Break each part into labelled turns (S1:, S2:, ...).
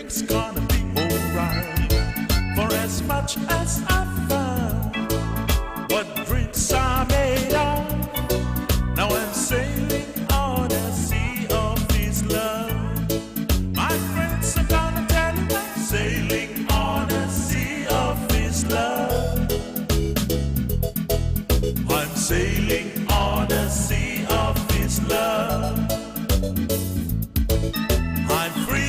S1: Everything's gonna be alright. For as much as I found what dreams are made of, now I'm sailing on a sea of His love. My friends are gonna tell you I'm sailing on a sea of His love. I'm sailing on a sea of His love. I'm free.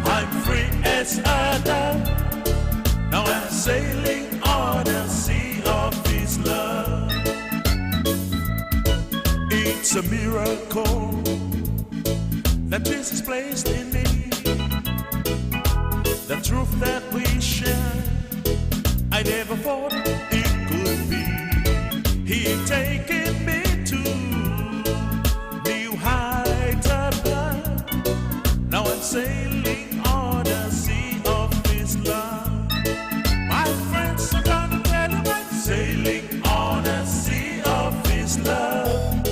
S1: I'm free as a dove. Now I'm sailing on a sea of His love. It's a miracle that Jesus placed in me. The truth that we share, I never thought it could be. He taken me to new heights above. Now I'm sailing on a sea of His love. My friends are gonna tell you I'm sailing on a sea of His love.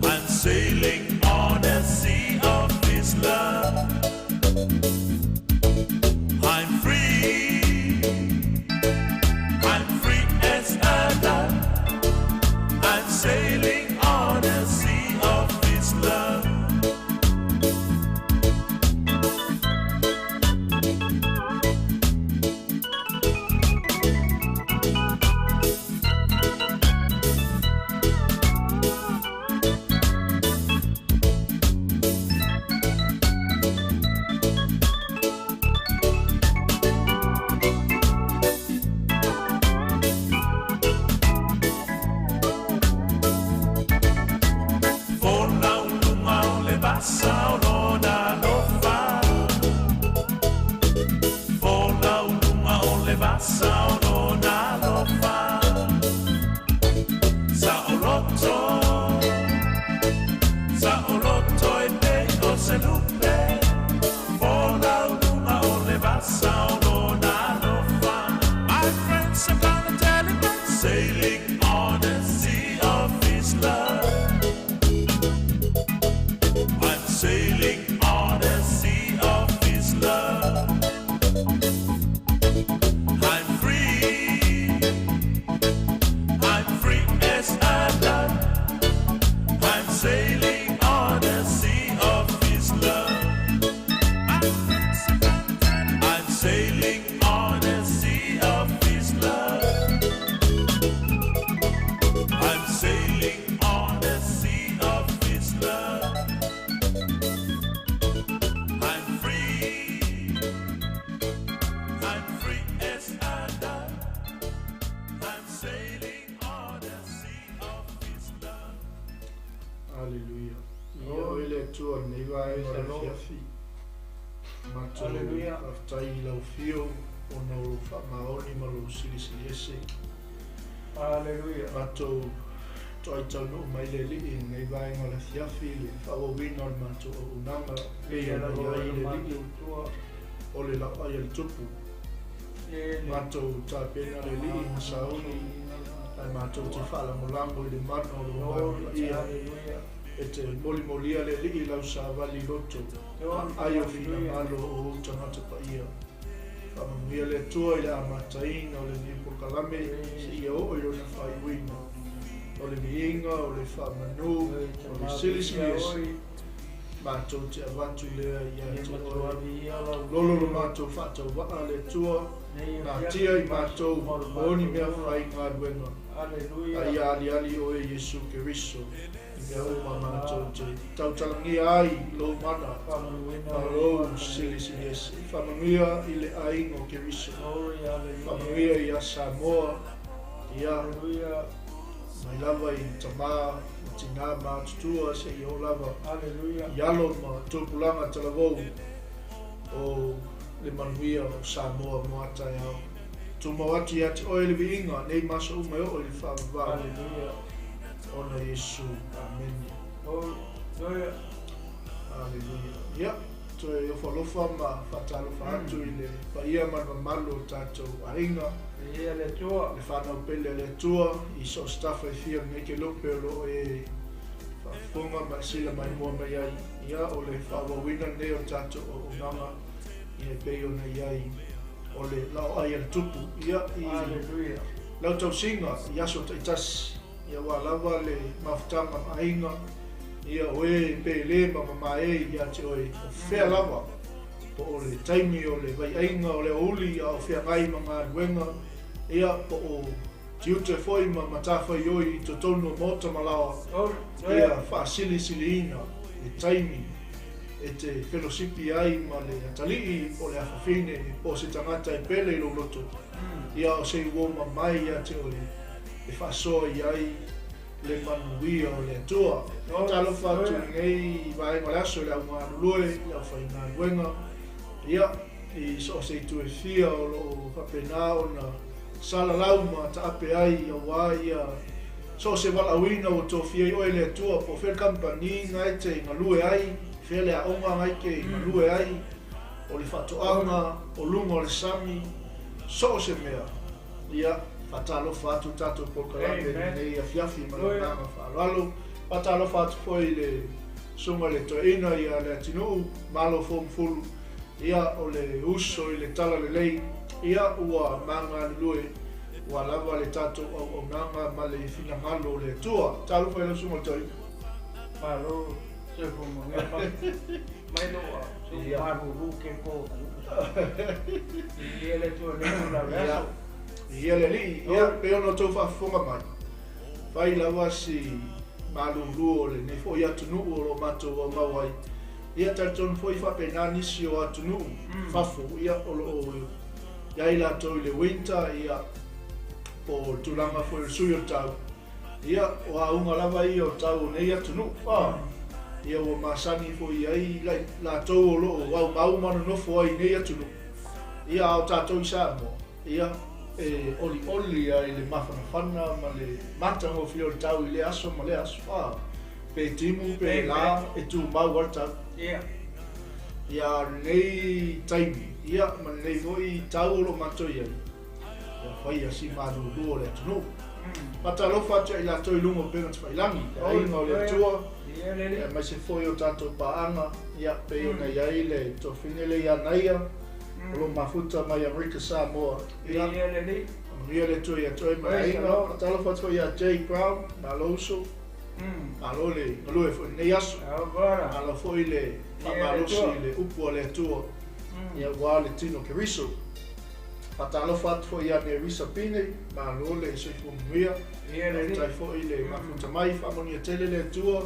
S1: I'm sailing on a sea of His love. I'm free. I'm free as a dove. I'm sailing on a sea of His love. Folau luga o le vasa o lona alofa. Folau luga o le vasa o lona alofa. Saoloto, saoloto e pei o se lupe. Folau luga o le vasa o lona alofa. My friends are gonna tell him I'm sailing on a sea of His love. I'm sailing on a sea of His love. I'm free. I'm free as a dove. I'm sailing on a sea of His love. I'm sailing on a sea of His love. I'm sailing on a sea of His love. I'm free. I'm free as a dove. I'm sailing on a sea of His love.
S2: Aleluia. Ia oe le Atua i lenei vaega o le afiafi. Matou faafetai i lau afio ona o lou faamaoni ma lou silisili ese. Matou toai taunuu mai le Alii i lenei vaega o le afiafi i le faaauauina o le matou auaunaga e pei ona i ai le Alii o le laoai a le Tupu. Matou tapena le Alii ma sauni ae matou te faalagolago i le mana o lou Agaga Paia e te molimolia le Alii i lau savali loto aai o finagalo o ou tagata paia. Faamanuia le Atua i le amataina o lenei polokalame seia oo i lona faaiuina. O le viiga, o le faamanu, o le silisili ese, matou te avatu lea ia te Oe. Lolo lo matou faatauvaa le Atua, natia i matou o ni mea faigaluega, a ia aliali Oe Iesu Keriso i mea uma matou te tautalagia ai i Lou mana ma Lou silisili ese. Faamanuia i le aiga o Keriso, faamanuia ia Samoa, ia mai lava i tama ma tinā matutua seia oo lava i alo ma tupulaga talavou o le manuia o Samoa mo a taeao. Tumau atu ia te oe le viiga nei ma aso uma e oo i le faavavau ona Iesu. Amene. Aleluia. Ia, toe ofo alofa ma faatalofa atu i le paia ma le mamalu o tatou aiga, le fanau pele a le Atua i so o se tafa e fia o lenei kelope o lo o e faafofoga ma e sila maimoa mai ai, ia, o le faaauauina lenei o le tatou auaunaga, ia e pei ona i ai o le laoai a le Tupu, ia, i lau tausiga i aso taitasi, ia aua lava le mafutaga ma aiga, ia o e pele ma mamae ia te oe, o fea lava, po o le taimi o le vaiaiga o le aoauli a o feagai ma galuega, ia, po o tiute foi ma matafaioi i totonu o maota ma laoa, ia faasilisiliina le taimi e te felosipi ai ma le atalii po o le afafine po o se tagata e pele i lou loto, ia o se uo mamae ia te oe e faasoa i ai le manuia o le Atua. Faatalofa atu i lenei vaega o le aso i le au galulue, i le aufaigaluega, ia, i so o se itu e fia o lo o faapena ona salalau ma taape ai aua ia so o se valaauina ua tofia ai oe e le Atua, po o fea le kamupani na e te galue ai, fea le aoga na e te galue ai, o le faatoaga, o luga o le sami, so o se mea. Ia, faatalofa atu le tatou polokalame i lenei afiafi ma le agaga faaaloalo. Faatalofa atu foi i le Susuga i le Toeaina ia Leatinuu Malo Fomufulu, ia, o le uso i le talalelei, ia, ua magalulue ua lava le tatou auaunaga ma le finagalo o le Atua. Talofa i lau Susuga i le Toeaina.
S3: Malo soifua manuia mai lou au so malulu ke ko i le Atua nei tulaga o le aso.
S2: Ia le Alii, ia, pei ona outou faafofoga mai, fai lava si malulu o lenei foi atunuu o lo o matou aumau ai. Ia, talitonu foi faapena nisi o atunuu fafo, ia, o lo o i ai latou i le winter, ia, po o le tulaga foi o le sui o le tau. Ia, o auga lava ia o tau o nei atunuu, a, ia, ua masani foi i ai latou o lo o aumau ma nonofo ai i nei atunuu. Ia, a o tatou i Samoa, Ia, e olioli lava i le mafanafana ma le matagofie o le tau i lea aso ma lea aso. A, pe timu pe la, e tumau lava le tau. Ia, a o lenei taimi, ia, ma lenei foi tau o lo o matou i ai, ia faia si malulu o le atunuu. Faatalofa atu ia i latou i luga o upega tafailagi, le aiga o le Atua, aemaise foi o tatou paaga, ia, pei ona i ai le toafine lea ia Naia, o lo o mafuta mai Amerika Samoa. Ia, manuia le Atua ia te oe ma le aiga. Faatalofa atu foi ia Jay Brown, malo uso, malo le galue foi i lenei aso. Malo foi le faamalosi i le upu a le Atua, ia aua le tino Keriso. Faatalofa atu foi ia Nerissa Pine, malo le soifua manuia. Faafetai foi le mafuta mai, faamanuia tele le Atua.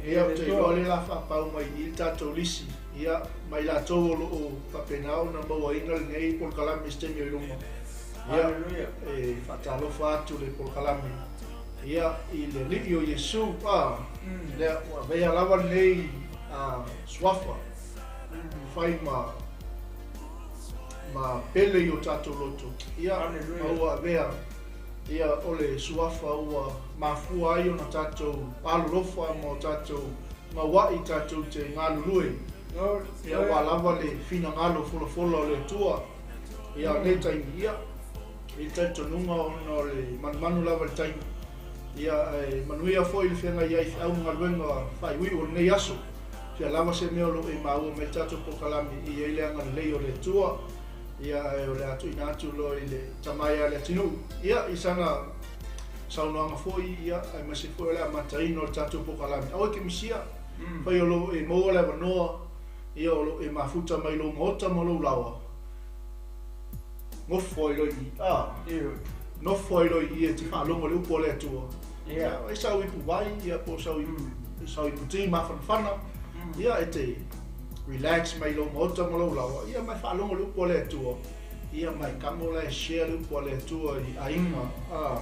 S2: Ia, ou te iloa lea o le a faapau mai i i le tatou lisi, ia, ma i latou o lo o faapena ona mauaina lenei polokalame i se taimi o i luma. Ia, e faatalofa atu le polokalame, ia, i le Alii o Iesu, a, lea ua avea lava lenei suafa, fai ma, ma pele i o tatou loto, ia, ma ua avea. Ia, o le suafa ua mafua ai ona tatou alolofa ma o tatou gaua'i tatou te galulue, ia, aua lava le finagalo folafola o le Atua. Ia, o lenei taimi, ia, i le talitonuga ona o le manumanu lava i le taimi, ia, ae manuia foi le feagai ai i feau ma galuega faaiuiu o lenei aso. Fia lava se mea o lo o e maua mai i le tatou polokalame, e i ai le agalelei o le Atua. Ia, ae o le a tuuina atu loa i le tama ia Leatinuu, ia, i sana saunoaga foi, ia, aemaise foi o le amataina o le tatou polokalame. Aua e te misia, fai o lo o e maua le avanoa, ia, o lo o e mafuta mai lou maota ma lou laoa, nofo ai loa i i, a, nofo ai loa i i e te faalogo i le upu a le Atua. Ia, ai sau ipu vai, ia, po o sau ipu, sau ipu ti mafanafana, ia, e te relax mai lou maota ma lou laoa, ia ma e faalogo i le upu a le Atua, ia ma e kamo la e share le upu a le Atua i aiga, a,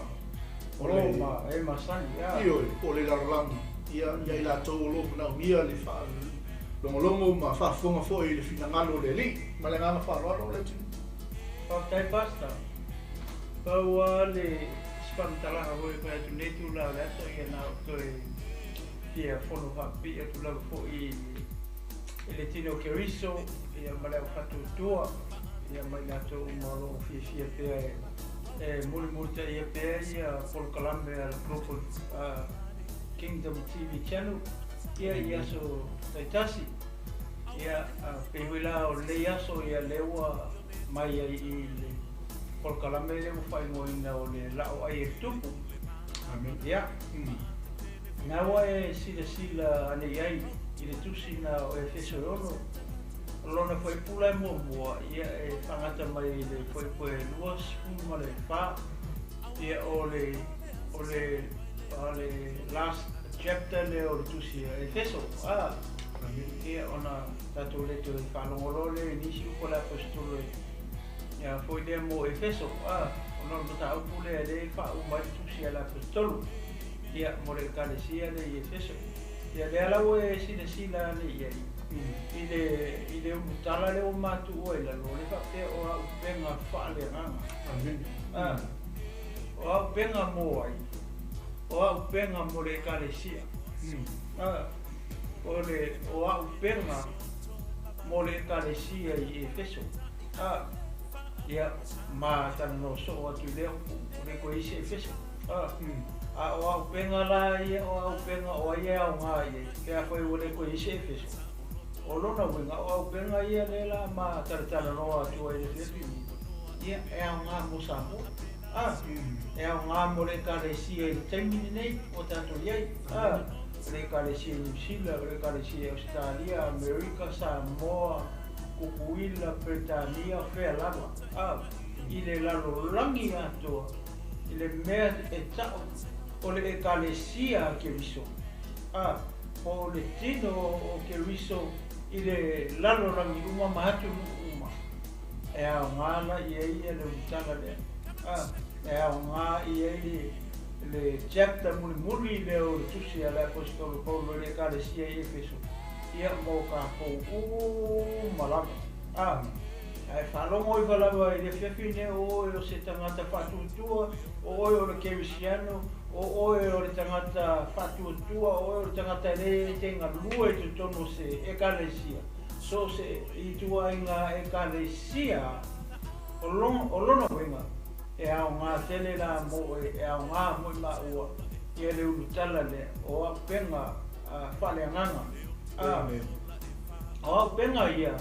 S2: o le,
S3: ma e masani, ia.
S2: Ioe, po o le lalolagi, ia, ia i latou o lo o manaomia le faalogologo ma faafofoga foi i le finagalo o le Alii. Ma le agaga faaaloalo o le atunuu.
S3: Faafetai Pastor. Pau lava le si faamatalaga foi e fai atu nei tulaga o le aso, ia na o toe fia fono faapipii atu lava foi i le tino Keriso ia ma le au faatuatua ia ma i latou uma o lo o fiafia pea e mulimulitaia pea ia polokalame a le Global Kingdom TV Channel ia i aso taitasi. Ia pei foi la o lenei aso ia lea ua mai ai i le polokalame lea ua faaigoaina o le La'o Ai e le Tupu.
S2: Amen.
S3: Ia, na ua e silasila ane i ai i le tusi na o Efeso e 6, o lona fuaiupu la e muamua, ia e faagata mai i le fuaiupu e 24, ia o le o le o le last chapter lea o le tusi a Efeso. A
S2: Amen.
S3: Ia ona tatou le toe faalogo loa lea i nisi upu a le Aposetolo e ia foi lea mo Efeso. A ona o le mataupu lea lea e faauma ai le tusi a le Aposetolo ia mo le Ekalesia lea i Efeso. Ia lea la ua e silasila ane i ai i le ulutala lea ua matuua i lalo, o le faapea o auupega faaleagaga.
S2: Amen.
S3: A o auupega mo ai? O auupega mo le Ekalesia. A o le o auupega mo le Ekalesia i Efeso. A ia ma talanoa soo atu i lea upu, o le koe isi Efeso. A a o auupega la ia, o auupega o ai e aoga i ai, pe afai ua le koe isi Efeso. O lona uiga, o auupega ia lea la ma talatalanoa atu ai i le afiafi nei, ia e aoga mo Samoa. A e aoga mo le Ekalesia i le taimi lenei ua tatou i ai. A o le Ekalesia i Niu Sila, o le Ekalesia i Ausetalia, Amerika, Samoa, Kukuila, Peretania, fea lava. A i le lalolagi atoa, i le mea e ta'u o le Ekalesia a Keriso. A po o le tino o Keriso i le lalolagi uma ma atunuu uma, e aoga la i ai ia le ulutala lea. A e aoga i ai le chapter mulimuli lea o le tusi a le Aposetolo Paulo i le Ekalesia i Efeso, ia mo tatou uma lava. A ae faalogo ifo lava i le afiafi nei, o oe o se tagata faatuatua, o oe o le Kerisiano, o oe o le tagata faatuatua, o oe o le tagata e le e te galue i totonu o se Ekalesia, so o se ituaiga Ekalesia, o lona uiga e aoga tele la mo oe, e aoga mo i maua ia le ulutala lea o auupega faaleagaga. A
S2: Amen.
S3: o auupega ia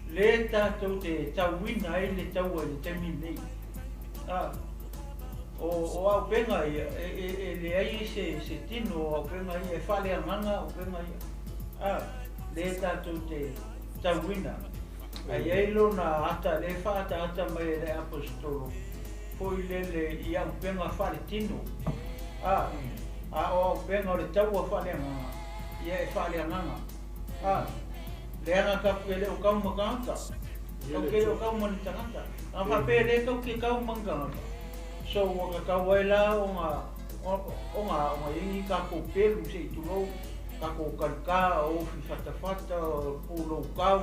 S3: le tatou te tauina ai le taua i le taimi lenei. A o auupega ia e leai se tino o auupega ia, e faaleagaga auupega ia. A le tatou te tauina. Ae i ai lona ata lea e faaataata mai e le Aposetolo foi lele i auupega faaletino. A a o auupega o le taua faaleagaga, ia e faaleagaga. A leaga tatou te le o kau ma tagata, tatou te le o kau ma ni tagata. A faapea le tatou te kau ma ni tagata, so ua tatau ai la ona ona i ai ni tatou pelu se i tulou, tatou kalikā, o ufi fatafata, o pulou kau,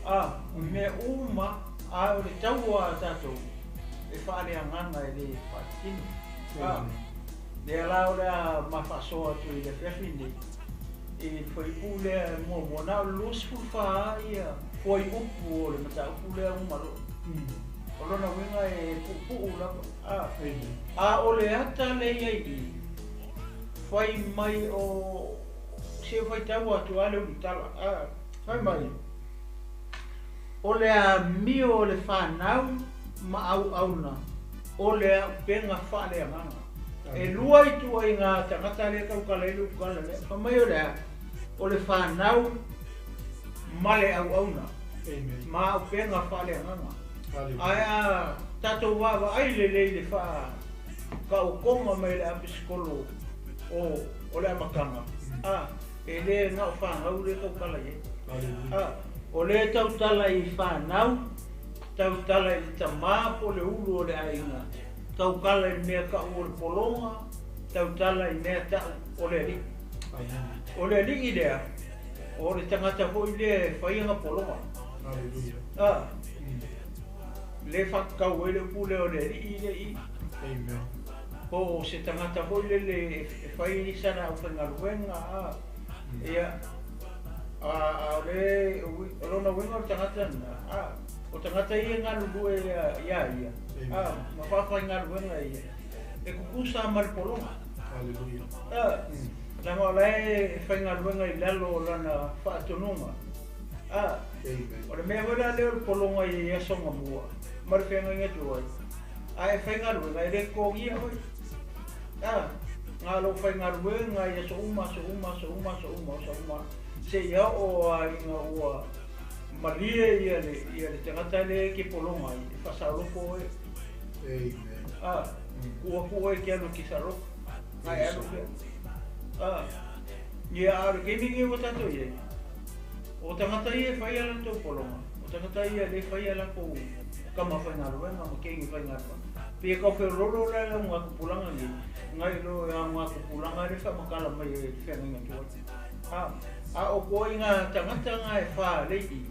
S3: a o mea uma, a o le taua a tatou e faaleagaga e le faaletino. A lea la o le a ma faasoa atu i le afiafi nei i le fuaiupu lea muamua, na o le 24 ia fuaiupu o le mataupu lea uma loa. O lona uiga e puupuu lava. A
S2: Amen.
S3: a o le ata lea i ai i fai mai o se faitau atu a le ulutala. A fai mai o le amio o le fanau ma auauna o le auupega faaleagaga. E lua ituaiga tagata lea tautala ai le ulutala lea. Fai mai o le a? O le fanau ma le auauna
S2: Amen.
S3: ma auupega faaleagaga.
S2: Hallelujah.
S3: Ae a tatou vaavaai lelei i le faataotoga mai le Aposetolo o le amataga, a e le na o fanau lea tautala i ai.
S2: Hallelujah.
S3: A o lea tautala i fanau, tautala i le tamā po o le ulu o le aiga, tautala i le mea ta'u o le pologa, tautala i mea ta'u o le alii.
S2: Amen.
S3: O le alii lea, o le tagata foi lea e fai ana pologa.
S2: Hallelujah.
S3: A le faatatau ai le upu lea o le alii lea i
S2: Amen.
S3: po o se tagata foi lele e fai sana aufaigaluega. A ia a a o le o lona uiga o le tagata lena, a o tagata ia e galulue ia ia a ma faafaigaluega ia e kukusa ma le pologa.
S2: Hallelujah.
S3: A Leaga o la e faigaluega i lalo o lana faatonuga. A,
S2: Amen.
S3: o le mea foi la lea o le pologa i aso gamua ma le feagaiga tuai, a e faigaluega e le totogia oe. A, na o lou faigaluega i aso uma, aso uma, aso uma, aso uma, aso uma, seia oo lava ina ua malie ia le, ia le tagata lea e te pologa ai, e faasaoloko oe.
S2: Amen.
S3: A, tuu atu oe e te alu e te saoloto, na e alu pea. A, ia, a o le taimi lenei ua tatou i ai, o tagata ia e fai a latou pologa, o tagata ia lea e fai a latou tama faigaluega ma teine faigaluega. Pei e tau feoloolo la le augatupulaga nei, nai lo le augatupulaga lea e faamatala mai e le feagaiga tuai. A, a o ituaiga tagata na e faalei i,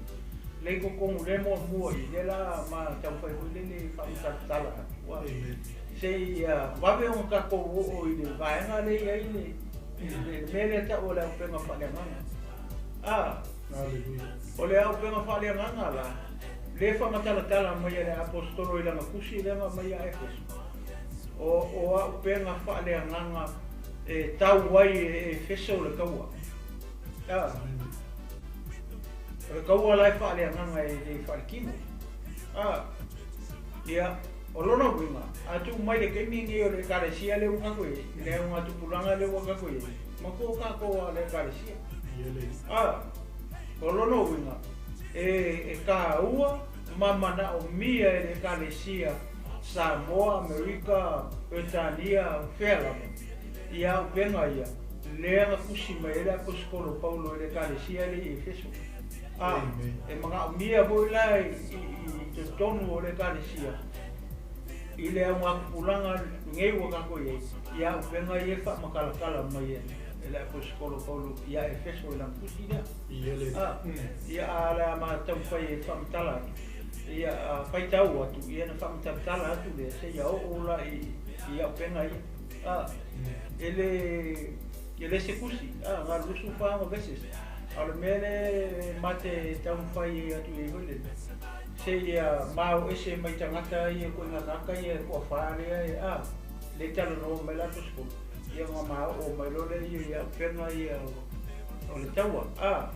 S3: lea i totonu lea e muamua i, lea la ma taumafai foi lele e faamatalatala atu. A, seia vave ona tatou oo i le vaega lea e i ai le, le mea lea e tau o le auupega faaleagaga. A, o le auupega faaleagaga la, lea e faamatalatala mai e le Aposetolo i lana tusi lea na aumai ia Efeso, o auupega faaleagaga e tau ai e Efeso le taua. A, o le taua la e faaleagaga e le faaletino. A, ia, o lona uiga, a tuu mai le taimi lenei o le Ekalesia lea ua tatou i ai, le augatupulaga lea ua tatou i ai, matua o tatou lava o le Ekalesia. A, o lona uiga, e taua ma manaomia e le Ekalesia Samoa, Amerika, Peretania, fea lava, ia auupega ia, lea na tusi mai ai le Aposetolo Paulo i le Ekalesia lea i Efeso. A, e manaomia foi la i totonu o le Ekalesia, i le augatupulaga lenei ua tatou i ai, ia auupega ia e faamatalatala mai e le Aposetolo Paulo ia Efeso i lana tusi lea. A, ia a o le a ma taumafai e faamatala atu, ia a faitau atu, ia ona faamatalatala atu lea seia oo la i auupega ia. A, e le se tusi, a, na o le 24 verses. A o le mea lea ma te taumafai atu i ai foi lele, seia maoese mai tagata ia ituaiga tagata ia e toafa lea e a, le talanoa mai le Aposetolo, ia ona maoo mai loa lea ia i auupega ia o le taua. A,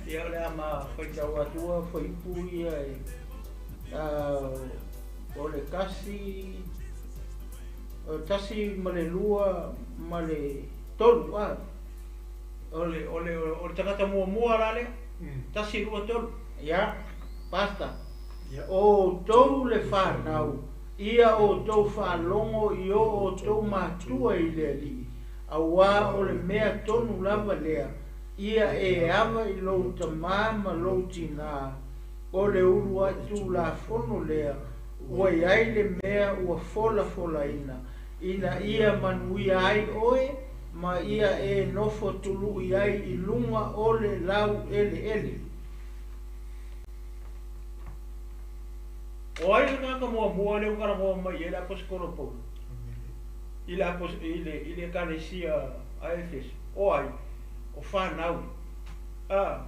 S3: ia o le a ma faitau atua fuaiupu ia e, o le 1, o le 1 ma le 2 ma le 3, a, o le tagata muamua la lea, 1, 2, 3, ia, basta. O outou le fanau, ia outou faalogo i o outou matua i le Alii, auā o le mea tonu lava lea, ia e ava i lou tamā ma lou tinā, o le uluai tulafono lea, ua i ai le mea ua folafolaina, ina ia manuia ai oe, ma ia e nofo tului ai i luga o le laueleele. O ai le tagata muamua lea ua talanoa mai i ai le Aposetolo Paulo i le Ekalesia a Efeso? O ai? O fanau. A,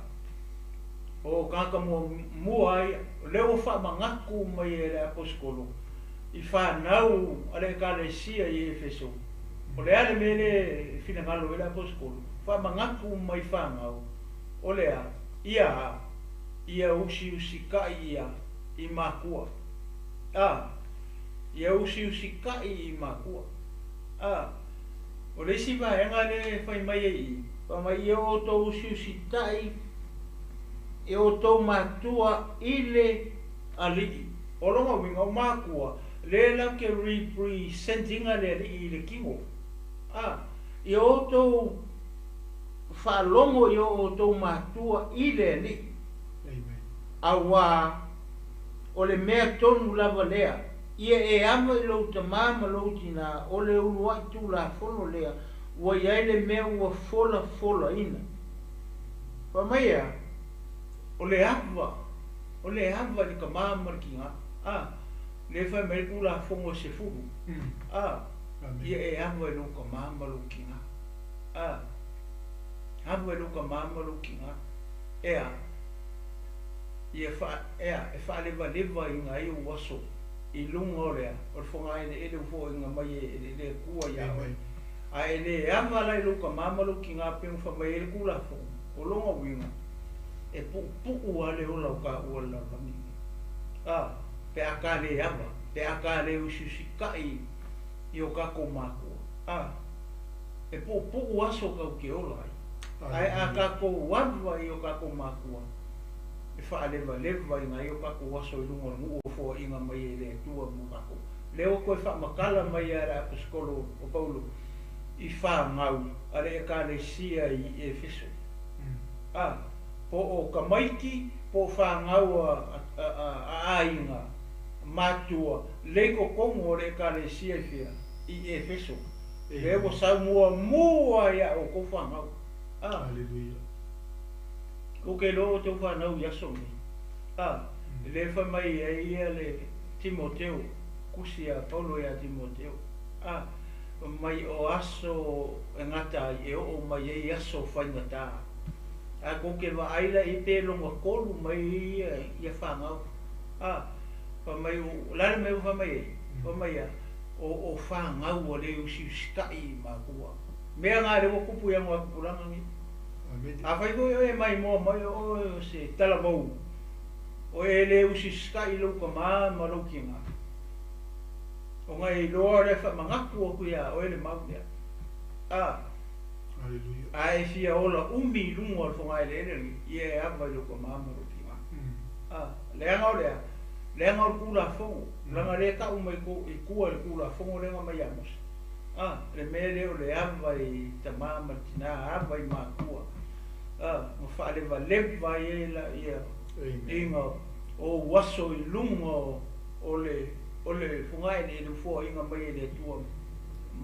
S3: o tagata muamua ai, lea ua faamanatu mai e le Aposetolo i fanau a le Ekalesia i Efeso. O le a le mea lea e finagalo ai le Aposetolo? Faamanatu mai fanau, o le a, ia a, ia usiusikai ia i matua. A, ia usiusikai i matua. A, o le isi vaega lea e fai mai ai i, fai mai ia outou usiusitai e outou matua i le Alii. O lona uiga o matua lea latou te representinga le Alii i le tino. A, ia outou faalogo i o outou matua i le Alii. Auā, o le mea tonu lava lea, ia e ava i lou tamā ma lou tinā, o le uluai tulafono lea, ua i ai le mea ua folafolaina. Fai mai e a? O le ava, o le ava i le tamā ma le tinā. A, lea e fai mai le Tulafono e 10. A, ia e ava i lou tamā ma lou tinā. A, ava i lou tamā ma lou tinā. E a? Ia fa, e a, e faalevaleva ina ai ou aso i luga o le a, o le fogaeleele ua foaiina mai e le Atua iā oe. Ae e le ava la i lou tamā ma lou tinā pei ona fai mai ai le Tulafono, o lona uiga, e puupuu lava le ola o taua i le lalolagi lenei. A, pe a ta le ava, pe a ta le usiusitai i o tatou matua, a, e puupuu aso tatou te ola ai. Ae a tatou ava i o tatou matua, e faalevalevaina ai o tatou aso i luga o le nuu o foaiina mai e le Atua mo tatou. Lea ua toe faamatala mai lava e le Aposetolo o Paulo i fanau a le Ekalesia i Efeso. A, po o tamaiti, po o fanau a aiga matua le i totonu o le Ekalesia i fea? I Efeso. Lea ua sau muamua ia outou fanau. A.
S2: Aleluia.
S3: Ou te iloa outou fanau i aso nei. A, lea e fai mai ai ia le Timoteo, tusi a Paulo ia Timoteo. A, fai mai o aso e gata ai, e oo mai ai aso faigata. Ae tou te vaai la i ai pe lona tolu mai ia ia fanau. A, fai mai o le a le mea ua fai mai ai? Fai mai a, o o fanau ua le usiusitai i matua. Mea na lea ua tupu ia tupulaga nei. Afai foi oe e maimoa mai o oe o se talavou, o e le usiusitai i lou tamā ma lou tinā, ona e iloa lea faamanatu atu iā oe le mau lea. A, a e fia ola umi i luga o le fogaeleele lenei, ia e ava i lou tamā ma lou tinā. A, leaga o le a? Leaga o le Tulafono, leaga lea e tau mai i tua i le Tulafono lea na aumai ia Mose. A, le mea lea o le ava i tamā ma le tinā, ava i matua, a, ma faalevaleva ai e la ia iga o ou aso i luga o le o le fogaeleele ua foaiina mai e le Atua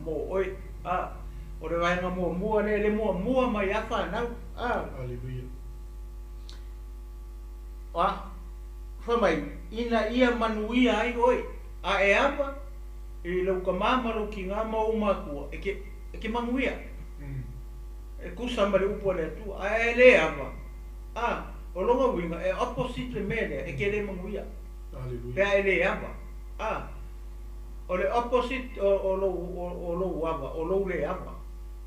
S3: mo oe. A, o le vaega muamua lea, le muamua mai a fanau. A.
S2: Aleluia.
S3: A, fai mai, ina ia manuia ai oe, a e ava, I lou tamā ma lou tinā ma ou matua, e te, e te manuia. E tusa ma le upu a le Atua. Ae e le ava, a, o lona uiga, e opposite le mea lea, e te le manuia. Pe a e le ava. A, o le opposite o, o lou, o, o lou ava, o lou le ava.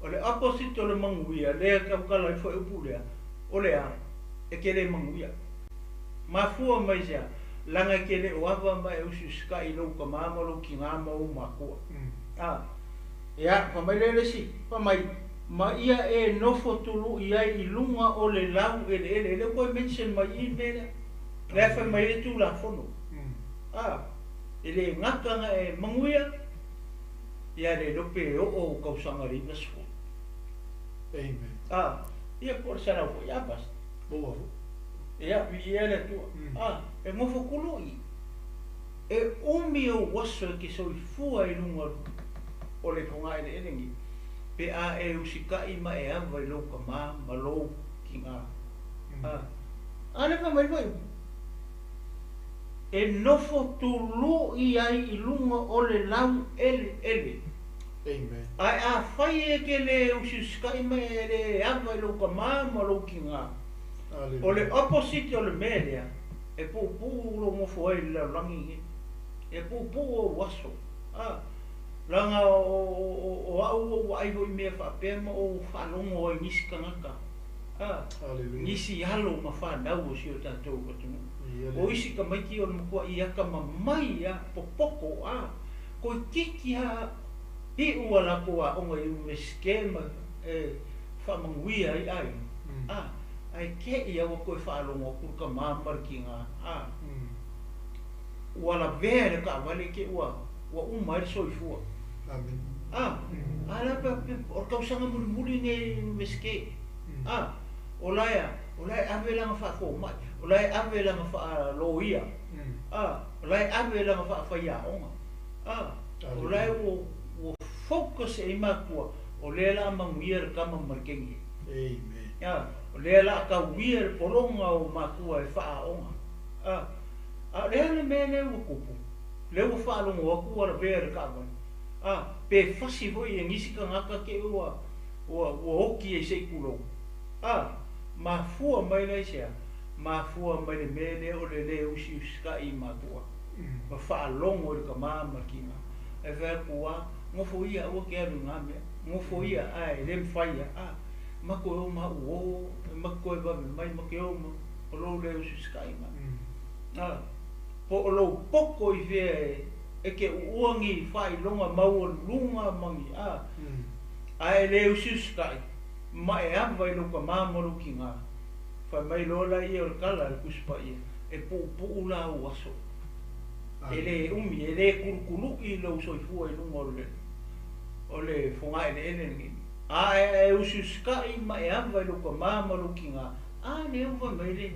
S3: O le opposite o le manuia, lea e tautala ai foi upu lea, o le a? E te le manuia. Mafua mai se a? Leaga e te le o ava ma e usiusitai i lou tamā ma lou tinā ma ou matua. A, ia, fai mai lea le isi, fai mai, ma ia e nofo tului ai i luga o le lau eleele. E le o toe mention mai i i le mea lea. Lea e fai mai ai le Tulafono. A, e le gata na e manuia, ia le iloa pe oo ou tausaga i le 90.
S2: Amen.
S3: A, ia po o le 100 foi, a basta.
S2: Boa foi.
S3: Ia, viia le Atua. A, e nofo tului. E umi ou aso e te soifua i luga o le fogaeleele nei, pe a e usitai ma e ava i lou tamā ma lou tinā. A, a le fai mai foi, e nofo tului ai i luga o le lau eleele.
S2: Amen.
S3: Ae afai e te le usiusitai ma e le ava i lou tamā ma lou tinā, O le opposite o le mea lea, e puupuu lou nofo ai i le lalolagi lenei. E puupuu ou aso. A, leaga o au ua ou vaai foi i mea faapea ma ou faalogo ai i nisi tagata, a, nisi alo ma fanau o si o tatou atunuu. O isi tamaiti o le matuai atamamai a, popoto, a, toeitiiti lava iu a latou aoga i Iunivesite ma e faamanuia ai aiga, a, ae te i a ua toe faalogo atu le tamā ma le tinā, a, ua lavea i le taavale te ua, ua uma ai le soifua.
S2: Amen.
S3: A, a la pe, pe, o le tausaga mulimuli nei i Iunivesite, a, o la e a, o la e ave lana faafomai, o la e ave lana faaloia, a, o la e ave lana faafaiaoga, a, o la e ua, ua focus i ai matua, o lea la a manuia le tama ma le teine.
S2: Amen.
S3: A, o lea la a tauia le pologa o matua e faaaoga. A, a o le a le mea lea ua tupu? Lea ua faalogo atu ua lavea le taavale. A, pe fasi foi e nisi tagata te i ua, ua, ua oti ai se i tulou. A, mafua mai la i se a? Mafua mai le mea lea o le le usiusitai i matua. Ma faalogo i le tama ma le tina. Ae fai atu, a. Gofoia aua e te alu i na mea. Gofoia ae le mafai lava. A, matou e o ma uo, e matou toe vave mai, ma te o ma, o lou le usiusitaʻiga. A, po o lou poto i fea e, e te uua ni faailoga maualuluga ma ni, a, ae le usiusitaʻi, ma e ava i lou tamā ma lou tinā. Fai mai loa laia o le tala a le Tusi Paia, e puupuu la ou aso. E le umi, e le kulukuluʻi lou soifua i luga o le o le fogaeleele lenei. A e usiusitaʻi ma e ava i lou tamā ma lou tinā, a lea ua fai mai le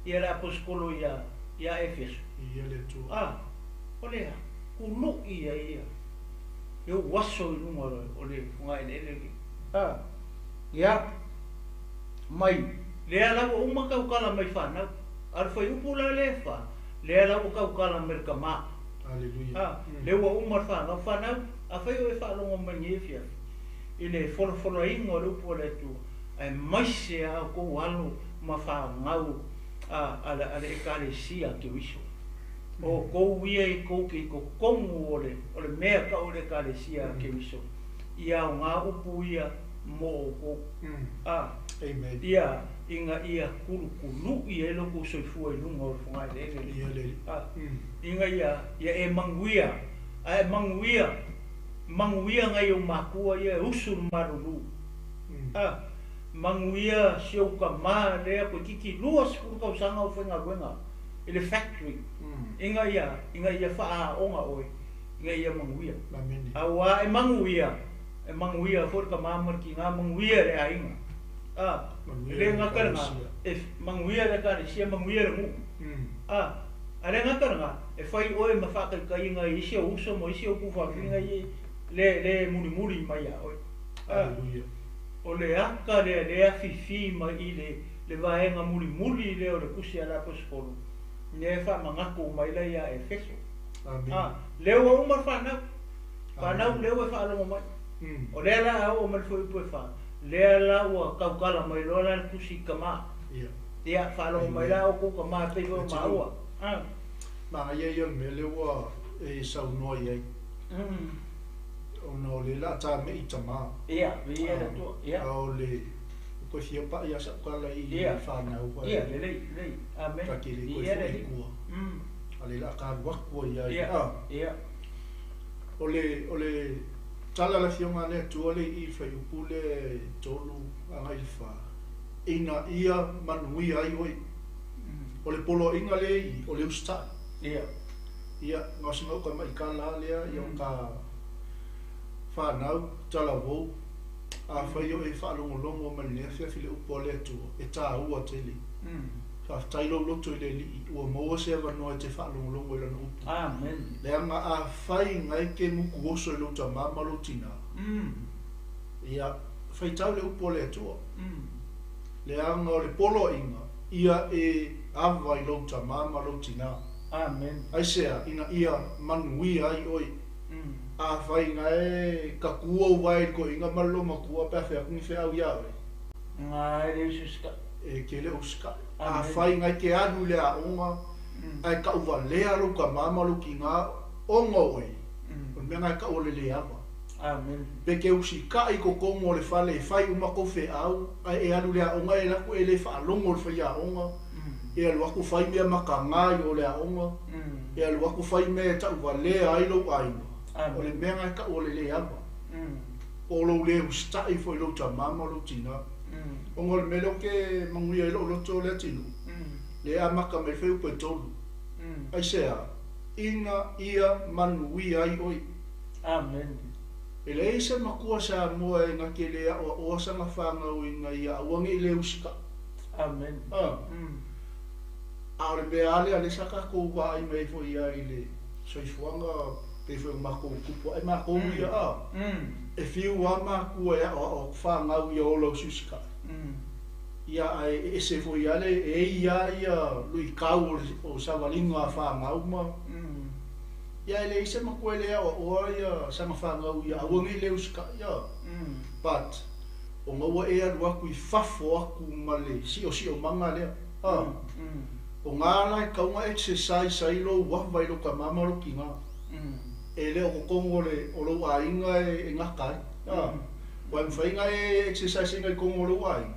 S3: ia le aposetolo iā iā Efeso.
S2: Ia le Atua.
S3: A, o le a? Kuluʻi ai ia i ou aso i luga o le fogaeleele lenei. A, ia, mai, lea la ua uma tautala mai fanau. A o le fuaiupu la lea e fa, lea la ua tautala mai le tamā.
S2: Aleluia.
S3: A, lea ua uma le fanau. Fanau, afai o e faalogo mai lenei afiafi i le folafolaina o le upu a le Atua, aemaise a outou alo ma fanau a, a le, a le Ekalesia a Keriso. O outou ia i tou te i totonu o le, o le mea tau o le Ekalesia a Keriso, ia aoga upu ia mo outou. A,
S2: Amen.
S3: ia, ina ia kulukuluʻi ai lo tou soifua i luga o le fogaeleele
S2: Ia le Alii.
S3: A, ina ia, ia e manuia, a e manuia, manuia nai ou matua ia e usu i le malulu. A, manuia si ou tamā lea toeitiiti 20 tausaga o faigaluega i le factory, ina ia, ina ia faaaoga oe, ina ia manuia.
S2: Amene.
S3: Auā e manuia, e manuia foi le tamā ma le tinā, manuia le aiga. A, e
S2: Manuia
S3: le
S2: le
S3: gata lena,
S2: Ekalesia.
S3: e manuia le Ekalesia, manuia le nuu. A, a le gata lena, e fai oe ma faataitaiga i isi ou uso ma isi ou tufaafina ia le, le mulimuli mai iā oe. A,
S2: Aleluia.
S3: o le aka lea lea e afifi mai i le, le vaega mulimuli lea o le tusi a le aposetolo, lea e faamanatu mai la iā Efeso.
S2: Amene.
S3: A, lea ua uma le fanau, fanau
S2: Amene.
S3: lea ua e faalogo mai. O lea la a oo mai le fuaiupu e fa, lea la ua tautala mai loa la le tusi i tamā.
S2: Ia.
S3: Ia, faalogo mai
S2: Amen.
S3: la outou tamā e pei foi o
S2: Atunuu.
S3: maua. A.
S2: Manaia ia o le mea lea ua e saunoa i ai. Ona o lea o le a tameʻi tamā.
S3: Ia, viia le Atua. Ia.
S2: A o le ua toe fia paʻi lava sau tala i
S3: Ia.
S2: fanau ae
S3: Ia, lelei, lelei. Amene.
S2: ta te le toe
S3: Viia le
S2: foi i
S3: Alii.
S2: tua. A o lea o le a ta alu atu ai ai.
S3: Ia.
S2: A.
S3: Ia.
S2: O le, o le tala a le Afioga a le Atua lea i i le fuaiupu lea e tolu agai i le fa, ina ia manuia ai oe. O le poloaiga lea i i, o le usitai.
S3: Ia.
S2: Ia, na o sina uka maʻikala lava lea, ia o ta fanau, talavou, afai o e faalogologo mai i lenei afiafi i le upu a le Atua, e taua tele. Faafetai lou loto i le Alii, ua maua se avanoa e te faalogologo i Lana upu.
S3: Amen.
S2: Leaga afai na e te mutuoso i lou tamā ma lou tinā, ia, faitau le upu a le Atua. Leaga o le poloaiga, ia e ava i lou tamā ma lou tinā.
S3: Amen.
S2: Aisea, ina ia manuia ai oe. Afai na e kakua ou vae i le toeaina ma le loomatua pe a fai atu ni feau iā oe.
S3: Na e le usiusitaʻi.
S2: E te le usitai.
S3: Amen.
S2: Afai na e te alu i le aoga, ae tauvalea lou tamā ma lou tinā ona o oe, o le mea na e tau o le le ava.
S3: Amen.
S2: Pe te usitai i totonu o le fale e fai uma kou feau, ae e alu i le aoga e alu atu e le faalogo i le faiaoga, e alu atu fai mea mataga i o le aoga, e alu atu fai mea e tauvalea ai lou aiga, o le
S3: Amen.
S2: mea na e tau o le le ava. Po o lou le usitai foi i lou tamā ma lou tinā. Ona o le mea lea ou te manuia ai lou loto le atinuu, lea e amata mai le fuaiupu e tolu. Aisea, ina ia manuia ai oe.
S3: Amen.
S2: E leai se matua Samoa e na te le aoaoa sana fanau ina ia aua nei le usitai.
S3: Amen.
S2: A. A o le mea lava lea lea sa tatou vaai mai ai foi ia i le soifuaga pei foi o matou tupu ae matou ia a. E fiu lava matua e aoao atu fanau ia ola usiusitai. Ia ae e ese foi lava le e i lava ia luitau o le o savaliga a fanau ma ia e leai se matua e le aoaoa ia sana fanau ia aua nei le usitai a. But ona ua e alu atu i fafo atu ma le siosiomaga lea a. O ga la e tatau ona exercise ai lou ava i lou tamā ma lou tinā. E le o totonu o le o lou aiga e gata ai. Ua e mafai ona e exercise ina i totonu o lou aiga,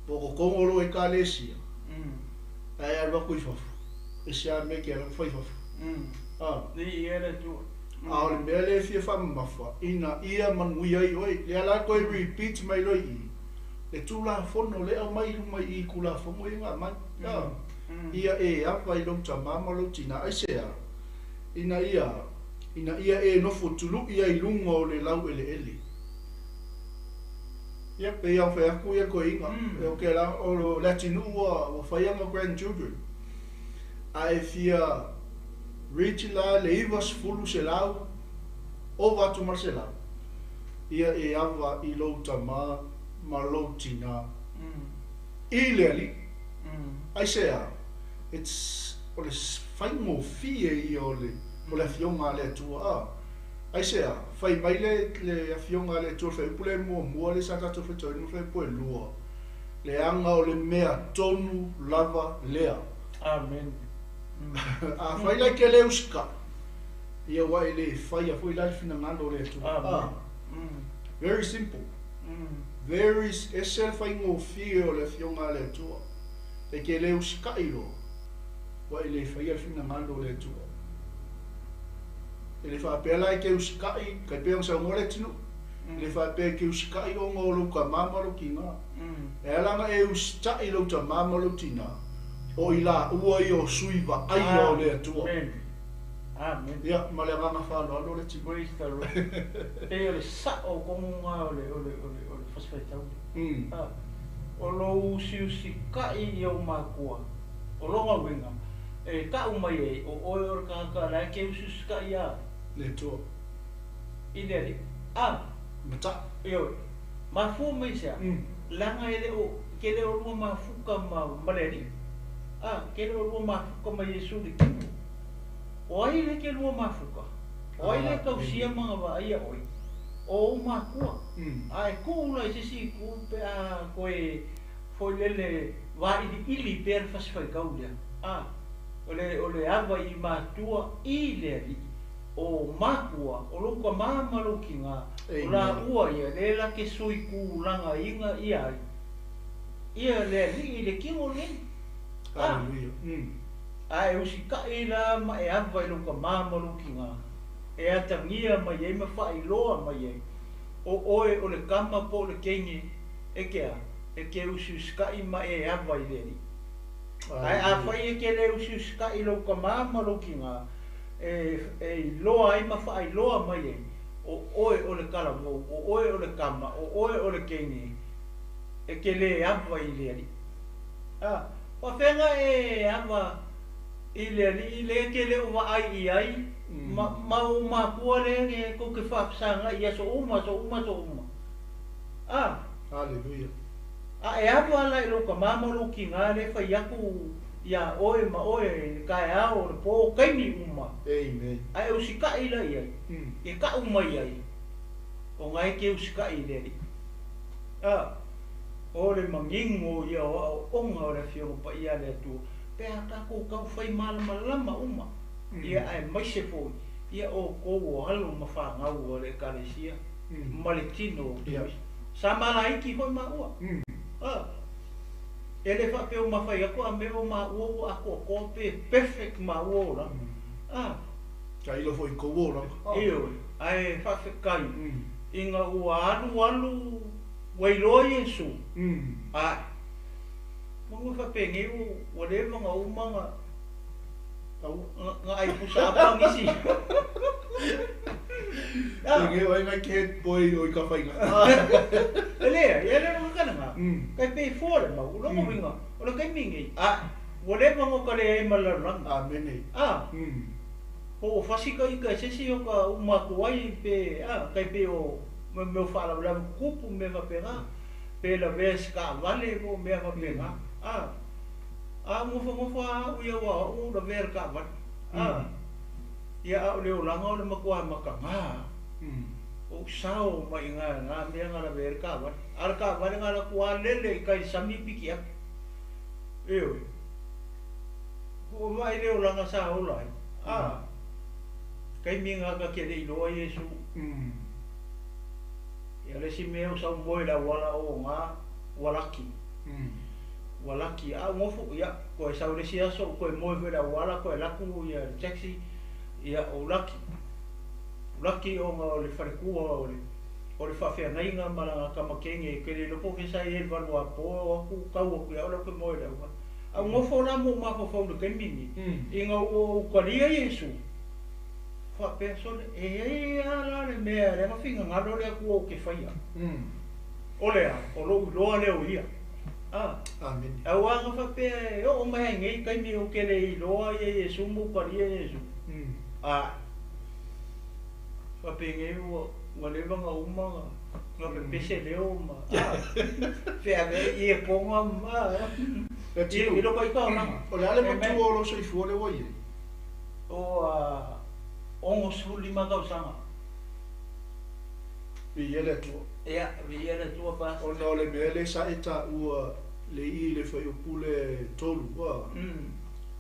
S2: po o totonu o lou ekalesia, ae alu atu i fafo, e se a mea e te alu atu fai i fafo. A o le mea lea e fia faamamafa, ina ia manuia ai oe. Lea la toe repeat mai loa i i, le Tulafono lea e aumai i luma i i i Tulafono ia na aumai. Ia e ava i lou tama ma lou tina. Aisea? Ina ia, ina ia e nofo tului ai i luga o le laueleele. Ia, pei lava ona fai atu ia le toeaina, okay la, o le atinuu ua, ua fai ana grandchildren, a e fia reach la le 90 selau, ova atu ma le selau, ia e ava i lou tama ma lou tina i le Alii. Aisea? It's, o le faigofie ia o le, o le Afioga a le Atua. A. Aisea? Fai mai le, le Afioga a le Atua, le fuaiupu lea e muamua lea sa tatou faitauina ma le fuaiupu e lua, leaga o le mea tonu lava lea.
S3: Amen.
S2: Afai la e te le usikai, ia ua e le faia foi la le finagalo o le Atua.
S3: Amen.
S2: Very simple. Very, ese le faigofie o le Afioga a le Atua. E te le usikai loa, ua e le faia le finagalo o le Atua. E le faapea la e te usikai, tai pei ona saunoa le atunuu, e le faapea e te usikai ona o lou tama ma lou tina. E ala ona e usitai i lou tama ma lou tina, o i laua ia o sui vaaia o le Atua.
S3: Amen. Amen.
S2: Ia, ma le agaga faaaloalo le atunuu.
S3: Praise the Lord. Pei o le sao tonuga o le, o le, o le, o le fasifaitau lea. O lou usiusikai i ou makua, o lona uiga, e tau mai ai, o oe o le tagata la e te usiusikai iā.
S2: Le Atua.
S3: I le Alii. A.
S2: Matai.
S3: Ioe. Mafua mai i se a? Leaga e le o, ke le o lua mafuka ma, ma le Alii. A, ke le o lua mafuka ma Iesu le kino. O ai le ke lua mafuka? O ai le tausia ma vaaia oe? O ou makua. A e tuu la i se isi itu pe a toe foi lele vailiili pea le fasifaitau lea. A, o le, o le ava i matua i le Alii. O makua, o lou tama ma lou tina, o laua ia le la ke sui tulagaina ia ai. Ia le Alii i le kino lenei. A, a e usikai la ma e ava i lou tama ma lou tina, e atagia mai ai ma faailoa mai ai, o oe o le kama po o le teine e ke a, e ke usiusikai ma e ava i le Alii. Ae afai e ke le usiusikai i lou tama ma lou tina, e iloa ai ma faailoa mai ai, o oe o le talavou, o oe o le kama, o oe o le teine, e ke le ava i le Alii. A, faafeaga e ava i le Alii le ke le o vaai i ai, ma, ma ou makua le e tou te faafesagai i aso uma, aso uma, aso uma. A.
S2: Haleluia.
S3: A e ava la i lou tama ma lou tina le fai atu iā oe ma oe i le taeao, le pō, taimi uma.
S2: Amen.
S3: A e usikai la i ai, e tau mai ai, ona e te usikai i le Alii. A, o le manino ia o aoaoga o le Afioga Paia a le Atua, pe a tatou tau fai malamalama uma, ia aemaise foi ia outou o alo ma fanau a le Ekalesia ma le tino o Keriso. Sa malaiki foi maua. A, e le faapea ua mafai atu a mea o maua ua atoatoa pe perfect maua olaga. A.
S2: Tailo foi i kou olaga.
S3: Ioe, ae faafetai ina ua alualu ua iloa Iesu. Ae, manu e faapenei ua leva ona uma na na ai pusa apa nisi.
S2: Penei oe ngai ke head boy o i ka whainga.
S3: E leai, e le o ka nga. Kai pe fua le mau, o longa uiga, o le taimi nei, ae, ua leva ona ka leai ma le lalolagi.
S2: Amene.
S3: A, po o fasi ka ika e se isi o ka uma atu ai pe, a, tai pei o mea o faalavelave tutupu ma mea faapena, pe lavea i se taavale po o mea faapena. A, a ou nofonofo lava au ia aua o au ua ou lavea i le taavale. A, ia a o le olaga o le matua mataga. Ou sao mai i na mea na lavea ai le taavale. A o le taavale na alu atu lava lele i tai i le sami piki atu. Ioe. Ua vaai le olaga sa ola ai. A. Taimi lena ta te le i iloa Iesu. Ia le isi mea ua sau moe i le auala o oga ua laki. Ua laki a ou nofo, ia, toe sau i le isi aso ou toe moe foi i le auala toe alu atu ia le taxi, ia ou laki. Ou laki ona o le faletua o le o le faafeagaiga ma lana tama teine ou te le iloa po o fea sa i ai i le valuapo o atu tau atu ia au la ou te moe i le auala. Ae ou nofo la ma ou mafaufau i le taimi lenei, ina ua ou talia Iesu, Faapea, Sole, e i ai lava la le mea lea na finagalo le Atua ou te faia. O le a? O lou iloa lea o Ia. A.
S2: Amene.
S3: Aua na faapea e oo mai lava i nei taimi ou te le iloa ia Iesu ma ou talia Iesu. A. Faapenei ua ua leva ona uma ona pepese leo ma a. Feaveai iekoga ma a. I loko ita olaga.
S2: O le a le matua o lou soifua lea ua i ai?
S3: Ua 65 tausaga.
S2: Viia le Atua.
S3: Ia, viia le Atua Pastor.
S2: Ona o le mea lea sa e taua le i le fuaiupu le 3, ua,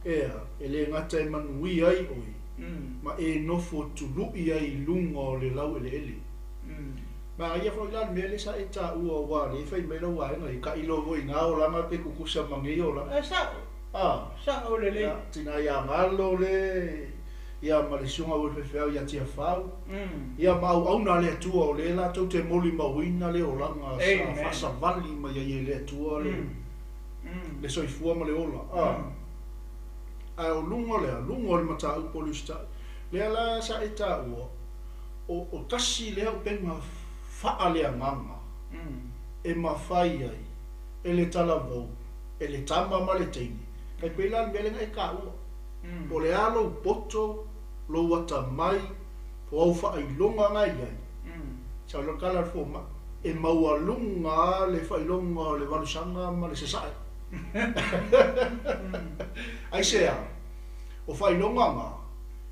S2: ea, e le gata e manuia ai oe, ma e nofo tului ai i luga o le laueleele. Manaia foi la le mea lea sa e taua aua o lea e fai mai lau aiga, e tailo foi i na olaga pe tutusa ma nei olaga.
S3: E sao.
S2: A.
S3: Sao lelei.
S2: Ia, tina ia Galo le, ia ma le susuga foi le faifeau ia Tiafau, ia ma auauna a le Atua o lea latou te molimauina le olaga sa faasavali mai ai e le Atua le, le soifua ma le ola. A. Ae o luga o le a? Luga o le mataupu o le usitai. Lea la sa e taua, o, o tasi lea upega faaleagaga e mafai ai e le talavou, e le tama ma le teine. Tai pei la le mea lea na e taua. Po o le a lou poto, lou atamai, o au faailoga na e i ai, sau loa le tala a le fomai, e maualuga lava le faailoga o le valusaga ma le sasae. Aisea? O faailoga na,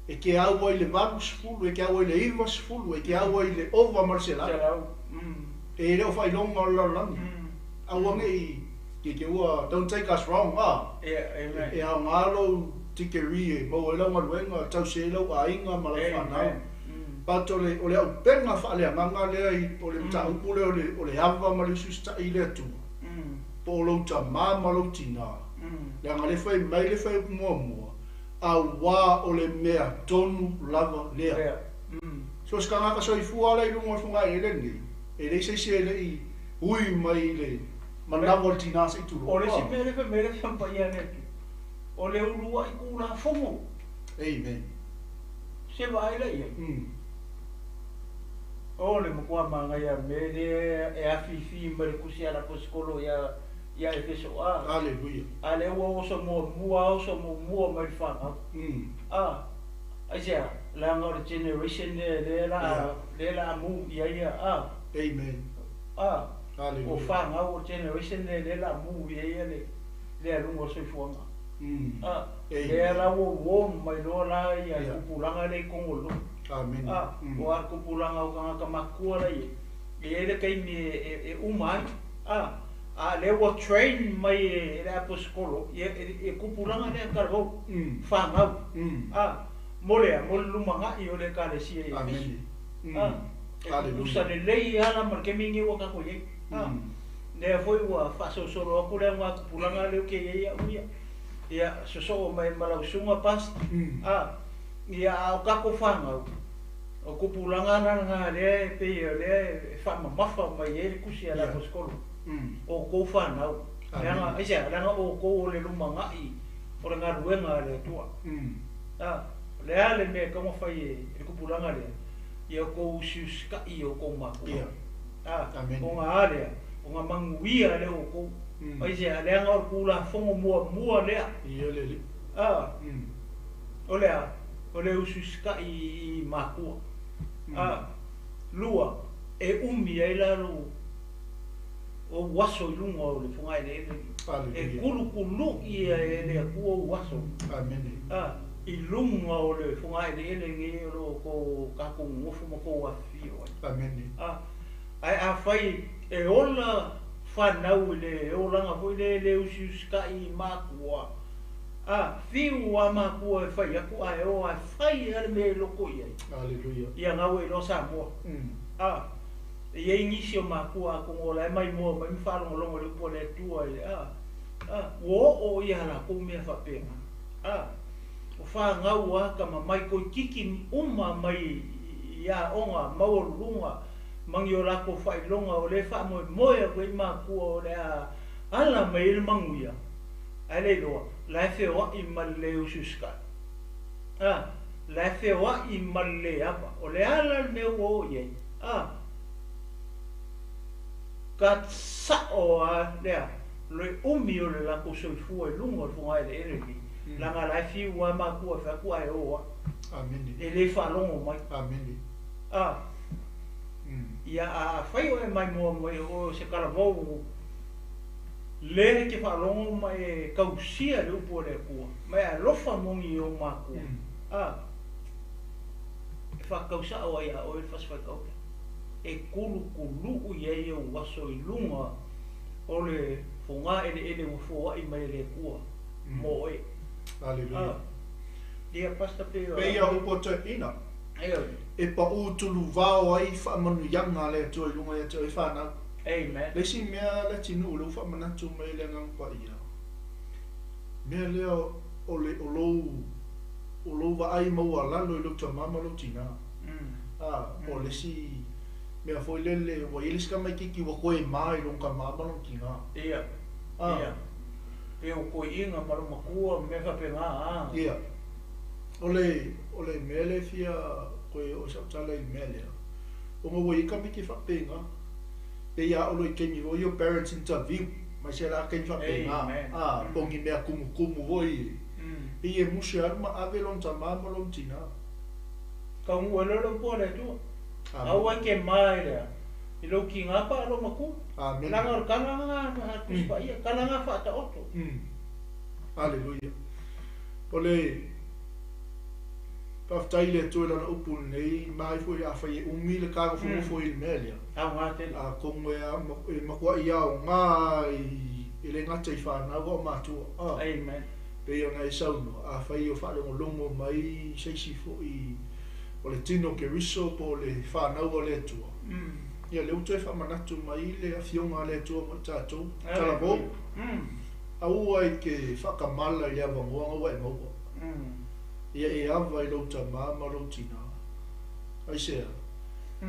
S2: e te au ai i le 80, e te au ai i le 90, e te au ai i le ova ma le 100. E le o faailoga o le lalolagi. Aua ne i te te ua, don't take us wrong, a! E aoga lou tikeri e maua ai lau galuega, e tausi ai lau aiga ma lau fanau. But o le, o le auupega faaleagaga lea i, o le mataupu lea o le, o le ava ma le usiusitai i le Atua, po o lou tama ma lou tina, leaga lea e fai mai le fuaiupu muamua, auā o le mea tonu lava lea. So o se tagata soifua la i luga o le fogaeleele lenei, e leai se isi e le i ui mai i le manawa o le tina se i tulou.
S3: O le isi mea lea fai mai ai le Afioga Paia a le Atua, o le uluai Tulafono.
S2: Amen.
S3: Se vaai la i ai. O le matua manaia mea lea e afifi mai le tusi a le Aposetolo ia ia Efeso a.
S2: Aleluia.
S3: A lea ua oso muamua oso muamua mai le fanau. A, aisea, leaga o le generation lea lea la a lea la a move i ai ia a.
S2: Amen.
S3: A,
S2: Aleluia.
S3: o fanau o le generation lea lea la a move i ai ia le le aluga o le soifuaga. A, lea la ua warm mai loa la ia le tupulaga lea i totonu o le lotu.
S2: Amene.
S3: A, o a le tupulaga o tagata matutua la i ai, e i ai le taimi e uma ai. A, a lea ua train mai e le aposetolo ia e tupulaga lea talavou, fanau. A, mo le a? Mo le lumanai o le Ekalesia i Efeso. A, e tutusa lelei lava la ma le taimi lenei ua tatou i ai. A, lea foi ua faasolosolo atu le aoga tupulaga lea ou te i ai au ia, ia sosoo mai ma lau susuga Pastor. A, ia a o tatou fanau, o tupulaga la lena lea e pei o lea e faamamafa mai ai le tusi a le Aposetolo, o outou fanau. Leaga, aisea? Leaga o outou o le lumanai o le galuega a le Atua. A, o le a le mea e tatau ona fai e le tupulaga lea? Ia outou usiusitai i outou matua. A, ona a lea? Ona manuia lea o outou. Aisea? Leaga o le Tulafono muamua lea. A, o le a? O le usiusitai i matua. A, lua, e umi ai la lou ou aso i luga o le fogaeleele e kulukuluʻi ai e le Atua ou aso a i luga o le fogaeleele lenei o lo o tou tatou nonofo ma tou afifio ai. A, ae afai e ola fanau i le olaga foi lea e le usiusitai i matua, A, fiu lava matua e fai atu ae o lava e fai lava le mea e loto i ai.
S2: Aleluia.
S3: Ia na ua iloa Samoa. A, e i ai nisi o matua atonu o la e maimoa mai ma faalogologo i le upu a le Atua i le, a, a, ua oo ia latou mea faapena. A, o fanau lava tama mai toeitiiti uma mai i aoga maualuluga ma ni o latou faailoga o lea e faamoemoe atu ai matua o le a ala mai ai le manuia, ae le iloa, la e feoai ma le le usiusitai. A, la e feoai ma le le ava. O le a la le mea ua oo i ai? A, ka sao lava lea le umi o le latou soifua i luga o le fogaeleele lenei, leaga la e fiu lava matua e fai atu ae o lava.
S2: Amene.
S3: E le faalogo mai.
S2: Amene.
S3: A, ia a afai o e maimoa mai o oe o se talavou lea e te faalogo ma e tausia le upu a le Atua, ma e alofa moni i ou matua, a, e faatatau sao ai ia oe le fasi faitau lea, e kulukuluu i ai ou aso i luga o le fogaeleele ua foai mai e le Atua mo oe.
S2: Aleluia.
S3: A, ia, Pastor, pei o.
S2: Pei a upu a toeaiina.
S3: Ioe.
S2: E paʻū tuluvao ai faamanuiaga a le Atua i luga ia te oe fanau.
S3: Amen.
S2: Le isi mea le atinuu lea ua faamanatu mai e le Agaga Paia, mea lea o le o lou o lou vaai maualalo i lou tama ma lou tina. A, o le isi mea foi lele ua i ai le isi tamaititi ua toe ma i lona tama ma lona tina.
S3: Ia.
S2: A.
S3: Ia. Pei o toeaiina ma lou matua ma mea faapena, a.
S2: Ia. O le o le mea lea e fia toe oo sau tala i le mea lea, ona ua i ai tamaiti faapena, pei a oo loa i taimi foi ia o parents interview, mai se la taimi faapena, a, po o ni mea tumutumu foi e, pei e musu e alu ma ave lona tama ma lona tina.
S3: Taunuu ai loa le upu a le Atua. Aua e te ma i le a? I lou tina pa a lou matua.
S2: Amene.
S3: Leaga o le tala lena a le Tusi Paia, tala lena faataoto.
S2: Aleluia. O le faafetai i le Atua i Lana upu lenei, mai foi afai e umi le ta nofonofo i le mea lea.
S3: Aoga tele.
S2: Atonu e matuai aoga i, e le gata i fanau a o matua.
S3: Amen.
S2: Pei ona e saunoa, afai o faalogologo mai se isi foi o le tino o Keriso po o le fanau a le Atua, ia lea ua toe faamanatu mai le Afioga a le Atua mo i tatou. Talavou, aua e te faatamala i le avanoa na ua e maua. Ia e ava i lou tama ma lou tina. Aisea?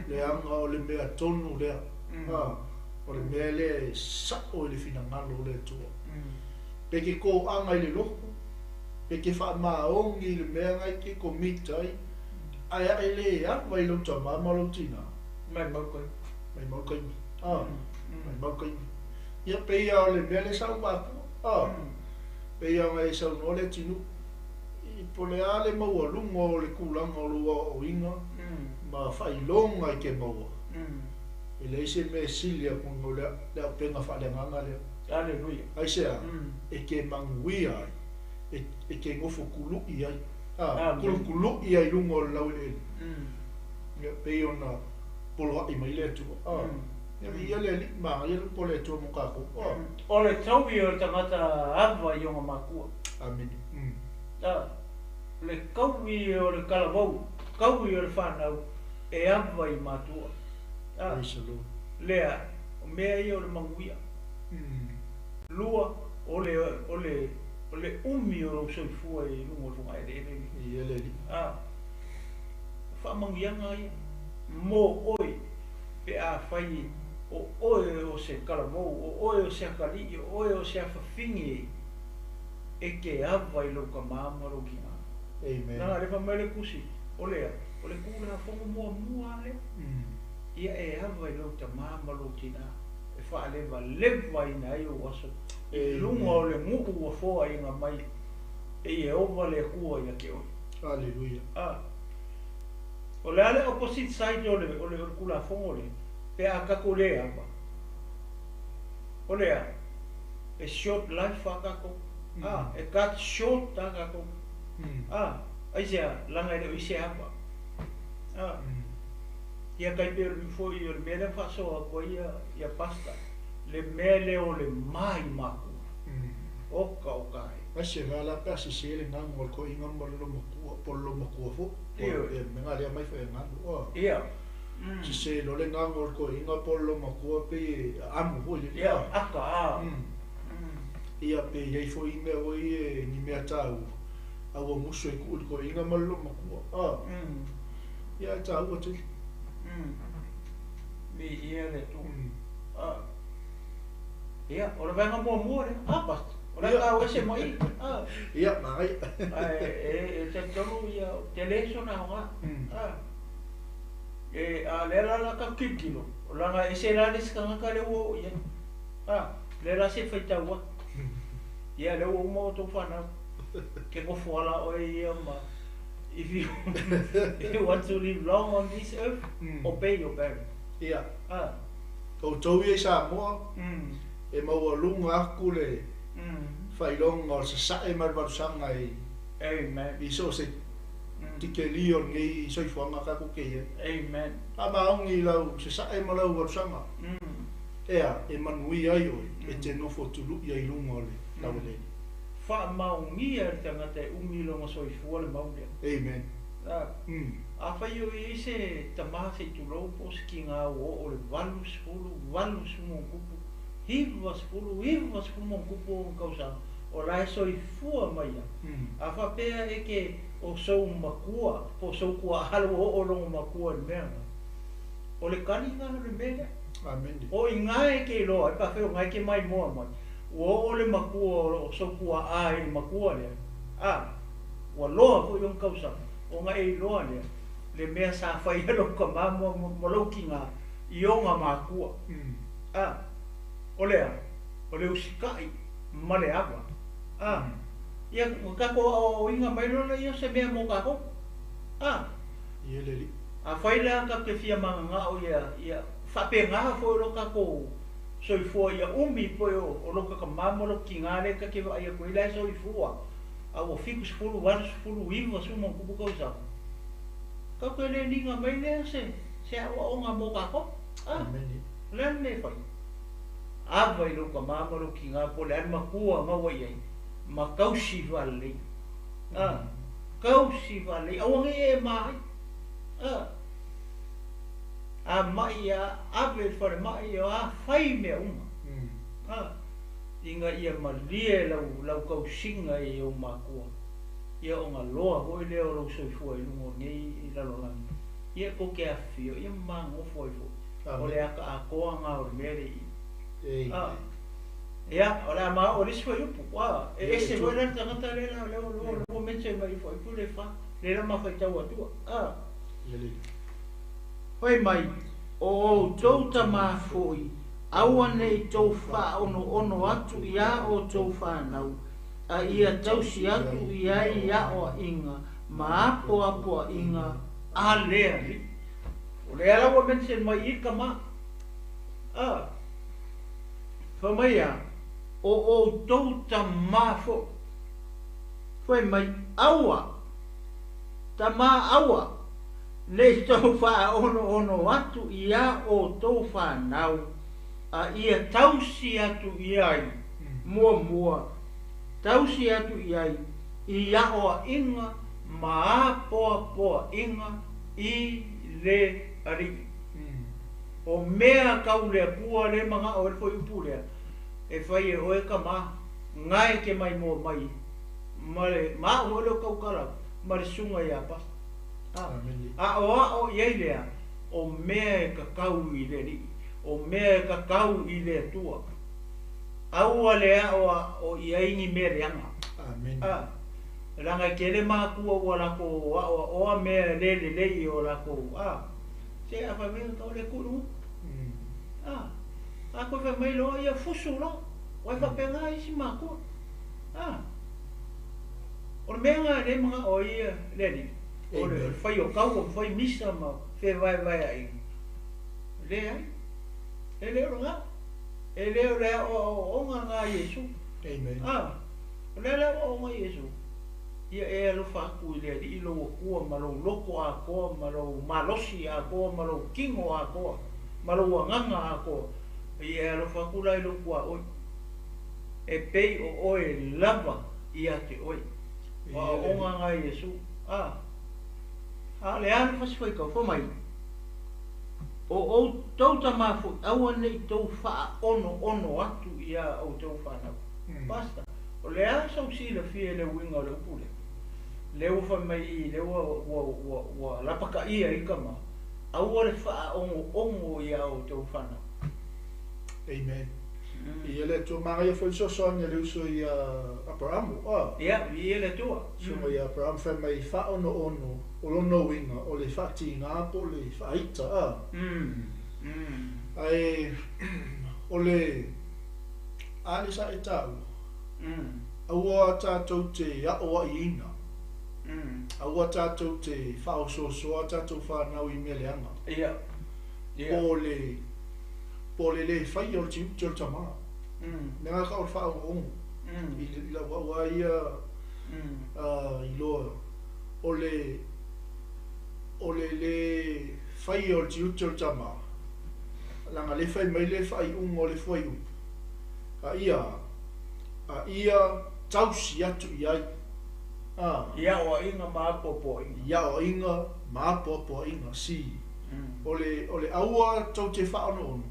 S2: Leaga o le mea tonu lea. O le mea lea e sao i le finagalo o le Atua. Pe ke toaga i le lotu, pe ke faamaoni i le mea na e te commit ai, ae a e le ava i lou tama ma lou tina.
S3: Maimau taimi.
S2: Maimau taimi. Maimau taimi. Ia pei lava o le mea lea sa ou mafua. Pei lava ona e saunoa le atinuu, i po o le a le maualuga o le tulaga o lou aoaoina ma faailoga i ke maua, e leai se mea e sili atu i le auupega faaleagaga lea.
S3: Aleluia.
S2: Aisea? E ke manuia ai, e ke nofo kuluʻi ai, kulukuluʻi ai i luga o le laueleele. Ia, pei ona poloaʻi mai le Atua. Ia, viia le Alii, manaia le upu a le Atua mo tatou.
S3: O le taui o le tagata ava i ona matua.
S2: Amene.
S3: A, o le taui o le talavou, taui o le fanau e ava i matua. A,
S2: Praise the Lord.
S3: lea, o mea ia o le manuia. Lua, o le, o le, o le umi o lou soifua i luga o le fogaeleele lenei.
S2: Viia le Alii.
S3: A, o faamanuiaga ia mo oe pe afai o oe o se talavou, o oe o se atalii, o oe o se afafine e te ava i lou tama ma lou tina.
S2: Amen.
S3: Leaga lea fai mai le Tusi, o le a? O le Tulafono muamua lava lea. Ia e ava i lou tama ma lou tina e faalevalevaina ai ou aso i luga o le nuu ua foaiina mai e Ieova le Atua ia te oe.
S2: Aleluia.
S3: A, o le a le opposite side o le, o le, o le Tulafono lea, pe a tatou le ava? O le a? E short life a tatou. A, e cut short a tatou. A, aisea? Leaga e le o i ai se ava. A, ia tai pei o le foi o le mea lea na faasoa atu ai ia, ia Pastor, le mea lea o le ma i matua. Oka oka ai.
S2: Ae se mea la pe a sesē le gago a le toeaina ma le loomatua po o le loomatua foi.
S3: Ioe.
S2: Ia le mea lena lea e aumai foi e galo ua.
S3: Ia.
S2: Sesē loa le gago a le toeaina po o le loomatua pei e amu foi lele.
S3: Ia, aka a.
S2: Ia pe i ai foi mea foi ia ni mea taua a ua musu e tuu i le toeaina ma le loomatua. Ia ae taua tele.
S3: Viia le Atua. Ia, o le vaega muamua lea. A, Pastor, o le a tau ese ma i. A.
S2: Ia, manaia.
S3: Ae e talitonu ia, tele sona aoga. A. E, a o lea la o le a tatou tilotilo, leaga e ese la le isi tagata lea ua oo i ai. A, lea la se i faitau atu. Ia, lea ua uma outou fanau. Ke nofo ala oe ia ma if you if you want to live long on this earth, obey your parents.
S2: Ia.
S3: A.
S2: Outou ia i Samoa, e maualuga atu le faailoga o le sasae ma le valusaga i
S3: Amen.
S2: i so o se tikeli o lenei soifuaga tatou te i ai.
S3: Amen.
S2: Faamaoni i lau sasae ma lau valusaga, ea, e manuia ai oe, e te nofo tului ai i luga o le laueleele.
S3: Faamaonia e le tagata e umi lona soifua le mau lea.
S2: Amen.
S3: A. Afai o i ai se tama se i tulou po o se tiga ua oo i le 80, 80+, 90, 90+ ona tausaga, o la e soifua mai lava. A faapea e ke o sou matua po o sou tuaa la ua oo lona matua i le mea lena, o le tali lena o le mea lea.
S2: Amene.
S3: O i ina e te iloa ai, pe afai o lena e te maimoa mai, ua oo le matua o sou tuaa i le matua lea, a, ua loa foi ona tausaga, ona e iloa lea, le mea sa faia lou tama ma lou tina i ona matua. A, o le a? O le usitai ma le ava. A, ia, na tatou aoaoina mai loa lea o se mea mo tatou. A.
S2: Ia le alii.
S3: Afai la tatou te fia mananao ia, ia faapena foi o lo tatou soifua ia umi pei o lota tama ma lota tina lea ta te vaai atu ai la e soifua a ua 70, 80, 90+ tausaga, tatou te le niga mai lea se se aoaoga mo tatou. A, o le a le mea e fai? Ava i lou tama ma lou tina po o le a le matua na ua i ai ma tausi faalelei. A, tausi faalelei, aua ne i e ma ai. A, a mai a ave i le falemai a fai mea uma. A, ina ia malie lau lau tausiga i ou matua, ia ona loa foi lea o lou soifua i luga o lenei lalolagi, ia tou te afifio ia ma nofo ai foi. O le ata atoa lena o le mea lea i i. A, ia, o le a ma oo i le isi fuaiupu. A, e ese foi la le tagata lea la lea ua mention mai i le fuaiupu lea e fa, lea la ma faitau atua. A. Fai mai, O outou tama foi, aua ne i tou faaonoono atu iā outou fanau, a ia tausi atu i ai i aoaiga ma apoapoaiga a le Alii. O lea la ua mention mai i tama. A. Fai mai a, O outou tama foi. Fai mai, Aua, tama aua, ne i tou faaonoono atu iā outou fanau, a ia tausi atu i ai, muamua, tausi atu i ai i aoaiga ma apoapoaiga i le Alii. O mea kau le Atua le manao ai le fuaiupu lea, e fai e oe tama, na e te maimoa mai ma le, ma au foi lea o tautala atu, ma le susuga ia Pastor. A, aoao i ai lea, o mea e tatau i le Alii, o mea e tatau i le Atua. Aua le aoao i ai ni mea leaga. A, leaga e tele matua ua latou aoaoa mea le lelei i o latou, a, se a fai mai o le tuu i luga. A, a toe fai mai loa, ia fusu loa, aua e faapena isi matua. A, o le mea lena e le manao ai le Alii, o le fai o taua ma fai misa ma fevaevaeaiga. Leai, e le o lena. E le o le aoaoga lena a Iesu.
S2: Amen.
S3: A, o le a le aoaoga a Iesu? Ia e alofa atu i le Alii lou Atua ma lou loto atoa ma lou malosi atoa ma lou tino atoa ma lou agaga atoa. Ia e alofa atu la i lou tuaoi, e pei o oe lava. ia te oe. O aoaoga na a Iesu. A, a o le a le fasifaitau? Fai mai, O outou tama foi, aua ne i tou faaonoono atu iā outou fanau. Pastor, o le a sou silafia i le uiga o le upu lea? Lea ua fai mai i i, lea ua, ua, ua, ua lapataia ai tama, aua le faaogoogo iā outou fanau.
S2: Amen. Ia le Atua, manaia foi le fesoasoani a le uso ia Aperamo, a.
S3: Ia, viia le Atua.
S2: Susuga ia Aperamo fai mai faaonoono o lona uiga o le faatiga po o le faaita, a. Ae o le a le sa e taua, aua tatou te aoaiina, aua tatou te faaosoosoa a tatou fanau i mea leaga.
S3: Ia. Ia.
S2: Po o le po o le lē faia o le tiute o le tamā. Mea lava o le faaogo'ogo i lau au lava ia iloa o le o le lē faia o le tiute o le tamā, leaga lē fai mai le faaiuga o le fuaiupu, a ia a ia tausi atu i ai, a.
S3: I aoaiga ma apoapoaiga.
S2: I aoaiga ma apoapoaiga, si. O le, o le aua tou te faaonoono,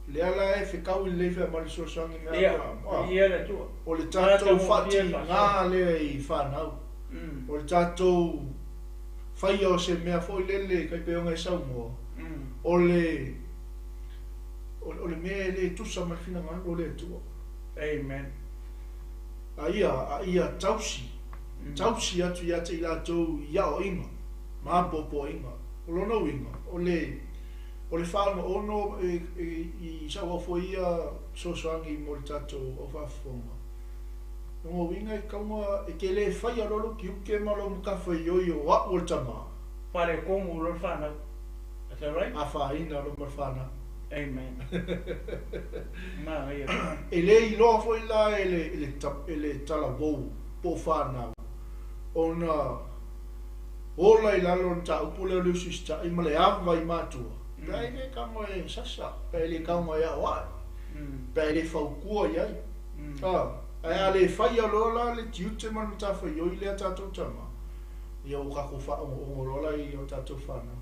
S2: lea la e fekau lelei fea mai le fesoasoani mea Abraham, a,
S3: Viia le Atua.
S2: o le tatou faatiga lea i fanau, o le tatou faia o se mea foi lele kai pei ona e saunoa, o le, o le mea e le tusa ma le finagalo o le Atua.
S3: Amen.
S2: A ia, a ia tausi, tausi atu ia te i latou i aoaiga ma apoapoaiga. O lona uiga, o le, o le faaonoono e, e, i sau au foi ia fesoasoani mo le tatou au faafofoga. Lona uiga e tatau ona, e te le faia loa lou tiute ma lou matafaioi o a'u o le tama.
S3: Faaletonu loa le fanau. Is that right?
S2: Afaina loa ma le fanau.
S3: Amen. Manaia tele.
S2: E le iloa foi la e le, e le, e le talavou po o fanau ona ola i lalo o le mataupu lea o le usiusita'i ma le ava i matua, pe a e le tago e sasa, pe a e le tago e aoa'i, pe a e le fautua i ai. A, ae a le faia loa la le tiute ma le matafaioi lea a tatou tama, ia ua tatou faaogoogo loa la i o tatou fanau.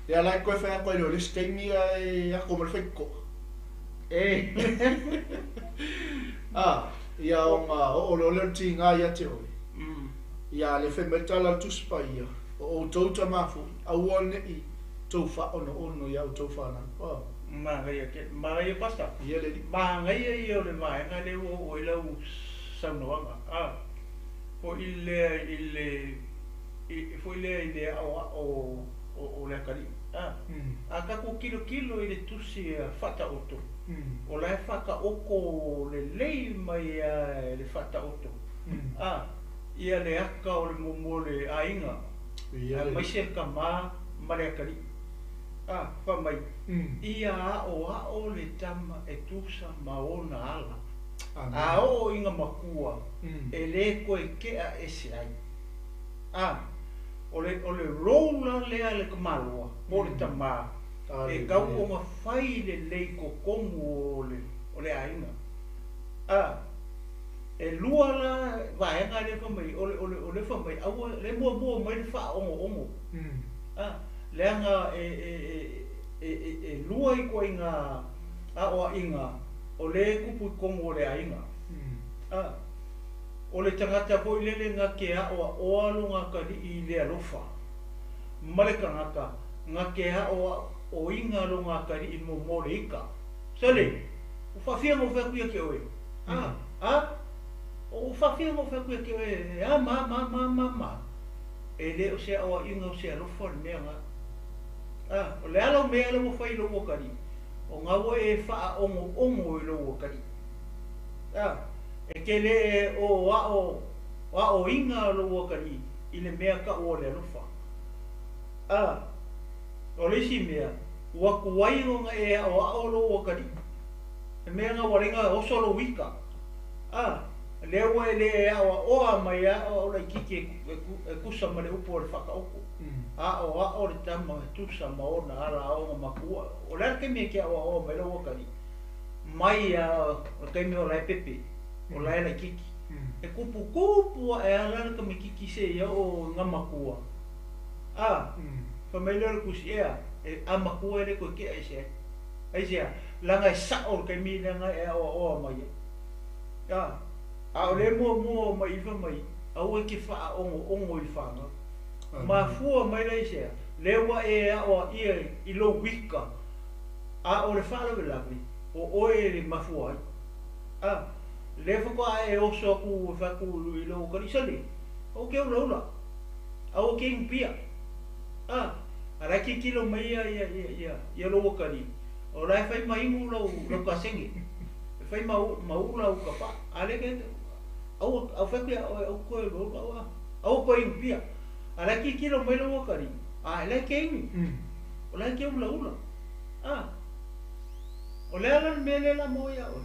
S2: Lea la e toe fai atu ai loa i le isi taimi ae ato ma le faitotoa. A, ia ona oo loa lea o le tiga ia te oe. Ia le fai mai le tala a le Tusi Paia, O outou tama foi, aua ne i tou faaonoono iā outou fanau. Oh.
S3: Manaia tele. Manaia Pastor.
S2: Ia le alii.
S3: Manaia ia o le vaega lea ua oo ai lau saunoaga. A, foi lea i le, foi lea i le aoao o le atalii. A, a tatou tilotilo i le tusi a Faataoto, o la e faataoto lelei mai lava e le Faataoto. A, ia le aka o le muamua o le aiga, aemaise le tama ma le atalii. A, fai mai, Ia aoao le tama e tusa ma ona ala, a oo ina matua, e le toe tea ese ai. A, o le, o le role la lea a le tamaloa po o le tama, e tau ona fai lelei totonu o le, o le aiga. A. E lua la vaega lea fai mai, o le, o le, o lea fai mai, aua, lea e muamua mai le faaogoogo. A, leaga e, e, e, e, e lua ituaiga aoaiga o lea e tupu i totonu o le aiga. A, o le tagata foi lele na te aoaoa lona atalii i le alofa, ma le tagata na te aoaoina lona atalii muamua o le ita. Sole, ua faafia ona ou fai atu ia te oe? A, a, ua faafia ona ou fai atu ia te oe, e a ma, ma, ma, ma, ma? E le o se aoaiga o se alofa le mea na. A, o le a lau mea lea ua fai i lou atalii? O na ua e faaogoogo i lou atalii. A, e te le o ao, aoina lou atalii i le mea taua o le alofa. A, o le isi mea, ua tuai ona e aoao lou atalii. He mea na ua lenga oso lou ika. A, lea ua e le aoaoa mai a o laititi e tusa ma le upu o le Faataoto. Aoao le tama e tusa ma ona ala aoga matua. O le a le taimi e te aoaoa mai lou atalii? Mai a o le taimi o la e pepe, o la e laititi. E kupukupu aʻe a la le tamaititi seia oo i gamatua, a fai mai lea o le tusi, Ea, e a matua e le toe tea ese ai. Aisea? Leaga e sao le taimi lea na e aoaoa mai ai. A, a o lea e muamua o mai i fai mai, Aua e te faaogo'ogo i fanau. Mafua mai la i sea? Lea ua e aoaia i lou ika, a o le faalavelave, o oe e mafua ai. A, lea faatoa e oso atu e fai atu i lou atalii, Sale, aua te ulaula, aua te inu pia. A, a la e tilotilo mai ia, ia, ia, ia, ia lou atalii, o la e fai ma inu lau, lau kasegi, e fai ma, ma ula au tapaa, a lea te, aua, au fai atu ia oe, aua toe ulaula, aua, aua toe inu pia. A la e tilotilo mai lou atalii, a, la e te inu, o la e te ulaula. A, o le a la le mea lea o le a maua iā oe?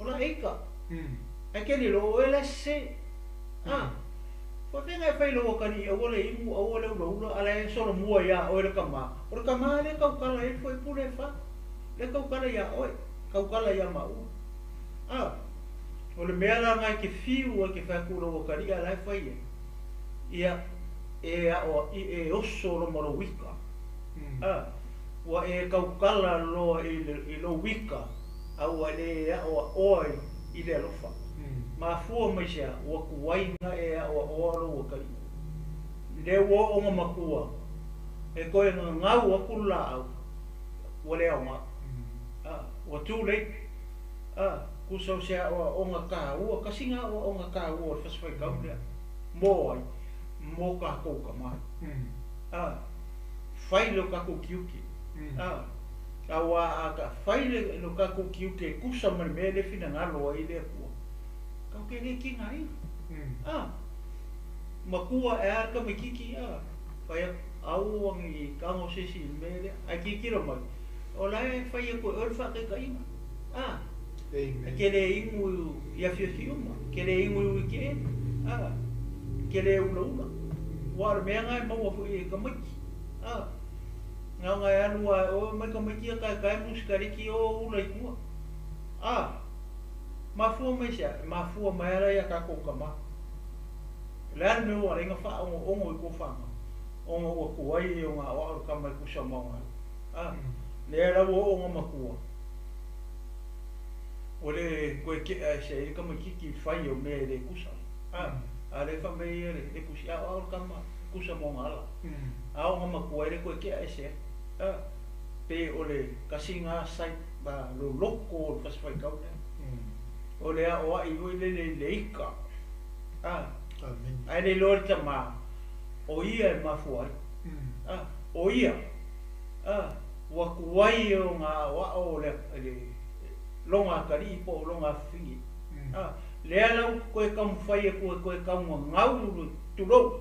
S3: O la ika. Ae te lilo, o oe la e sese. A, faafegai e fai i lou atalii, aua le inu, aua le ulaula, a la e solomua iā oe le tama. O le tama lea e tautala ai le fuaipule e fa, lea e tautala iā oe, tautala iā maua. A, o le mea la na e te fiu ai te fai atu i lou atalii a la e fai ai, ia e aʻoaʻi, e oso loa ma lou ika. A, ua e tautala loa i lou ika, a ua le aʻoaʻoa i le alofa. Mafua mai sea, ua tuai na e aʻoaʻoa lou atalii. Lea ua oo na matua, e toe gagau atu le laau, ua le aoga. A, ua too late. A, tusa o se aʻoaʻoga kāua, kasi na aʻoaʻoga kāua o le fasifaitau lea, mo ai, mo kākou tama. A, fai lo kākou tiute. A, auā a ka fai le lo kākou tiute e tusa ma le mea le finagalo ai le Atua, kau ke le tigaina. A, matua e a le tamaititi, a, fai atu, aua ne i tago se isi i le mea lea, ae tilotilo mai, o la e fai atu e oe le faataitaiga. A, e te le inu i afiafi uma, e te le inu i wikeʻeni, a, e te le ulaula. Ua o le mea na e maua foi e tamaiti. A, na ona e alu a e oe mai tamaiti ia taetae musikaleti o ula i tua. A, mafua mai sea? E mafua mai ala ia kākou tama. O le a le mea ua ala ai na faaogo'ogo i kou fanau, ona ua tuai e o na aʻoaʻo le tama e tusa ma ona ala. A, lea la ua oo na matua, ua le toe tea ese ai le tamaititi i le fai o mea e le tusa. A, a lea fai mai ia le tusi, aʻoaʻo le tama e tusa ma ona ala. A o na matua e le toe tea ese ai. A, pe o le kasi na site ma loloko o le fasifaitau lea. O le aʻoaʻi foi lele i le ika. A, ae le iloa le tama, o ia e mafua ai. A, o ia, a, ua tuai e o na aʻoaʻo o le, le lona atalii po o lona afafine. A, lea la ua toe taumafai atu e toe taugagau tulou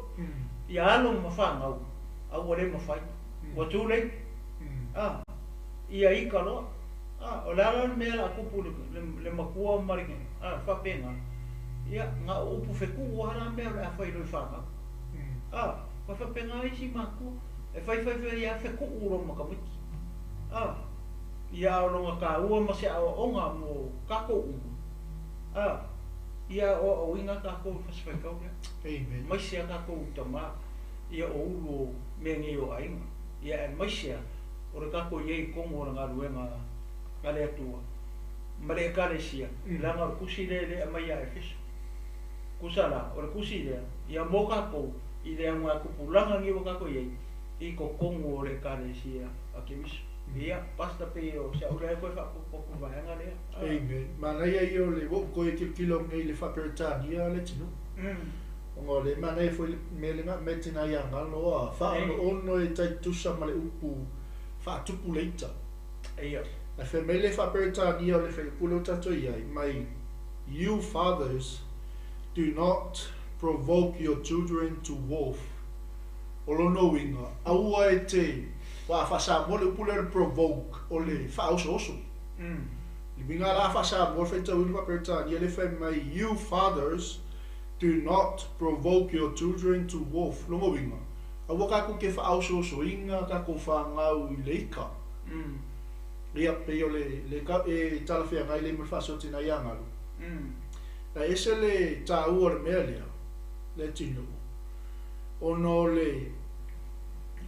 S3: ia alo ma fanau, a ua le mafai. Ua too late. A, ia ika loa. A, o le a la le mea o le a tupu i le matua ma le, a, faapena, ia, na o upu fetuʻu lava la mea o le a fai loa i fanau. A, ua faapena isi matua, e fai fai fai lava fetuʻu loa ma tamaiti. A, ia a o lona kāua ma se aoaoga mo kākou uma. A, ia aoaoina kākou i fasifaitau lea.
S2: Amen.
S3: Maise a kākou tama, ia o ulu o mea nei o aiga. Ia aemaise a o le kākou i ai i tonu o le galuega a le Atua ma le Ekalesia, leaga o le tusi lea e le aumai ia Efeso. Tusa la, o le tusi lea, ia mo kākou i le augatupulaga nei ua kākou i ai i totonu o le Ekalesia a Keriso. Ia, Pastor, pei o si au lea e toe faaopoopo atu i le vaega lea.
S2: Amen. Manaia ia o le ua ou toe tilotilo atu nei i le faa-Peretania le atunuu. Ona o le manaia foi le mea lena aumai tina ia galo a faaonoono e tai tusa ma le upu faatupu le ita.
S3: Ia.
S2: Ae fai mai le faa-Peretania o le fuaiupu lea ua tatou i ai, mai You fathers do not provoke your children to wolf. O lona uiga, aua e te, aua a faa-Samoa le upu lea o le provoke, o le faaosooso. Le uiga la a faa-Samoa le faitauina faa-Peretania lea e fai mai You fathers Do not provoke your children to wolf. Lona uiga, aua kākou te faaosoosoina kākou whāngau i le ika. Ia, pei o le, le ka, e talafeagai lea ma le faasoa tina ia galu. Ae ese le taua o le mea lea, Leatinuu, ona o le,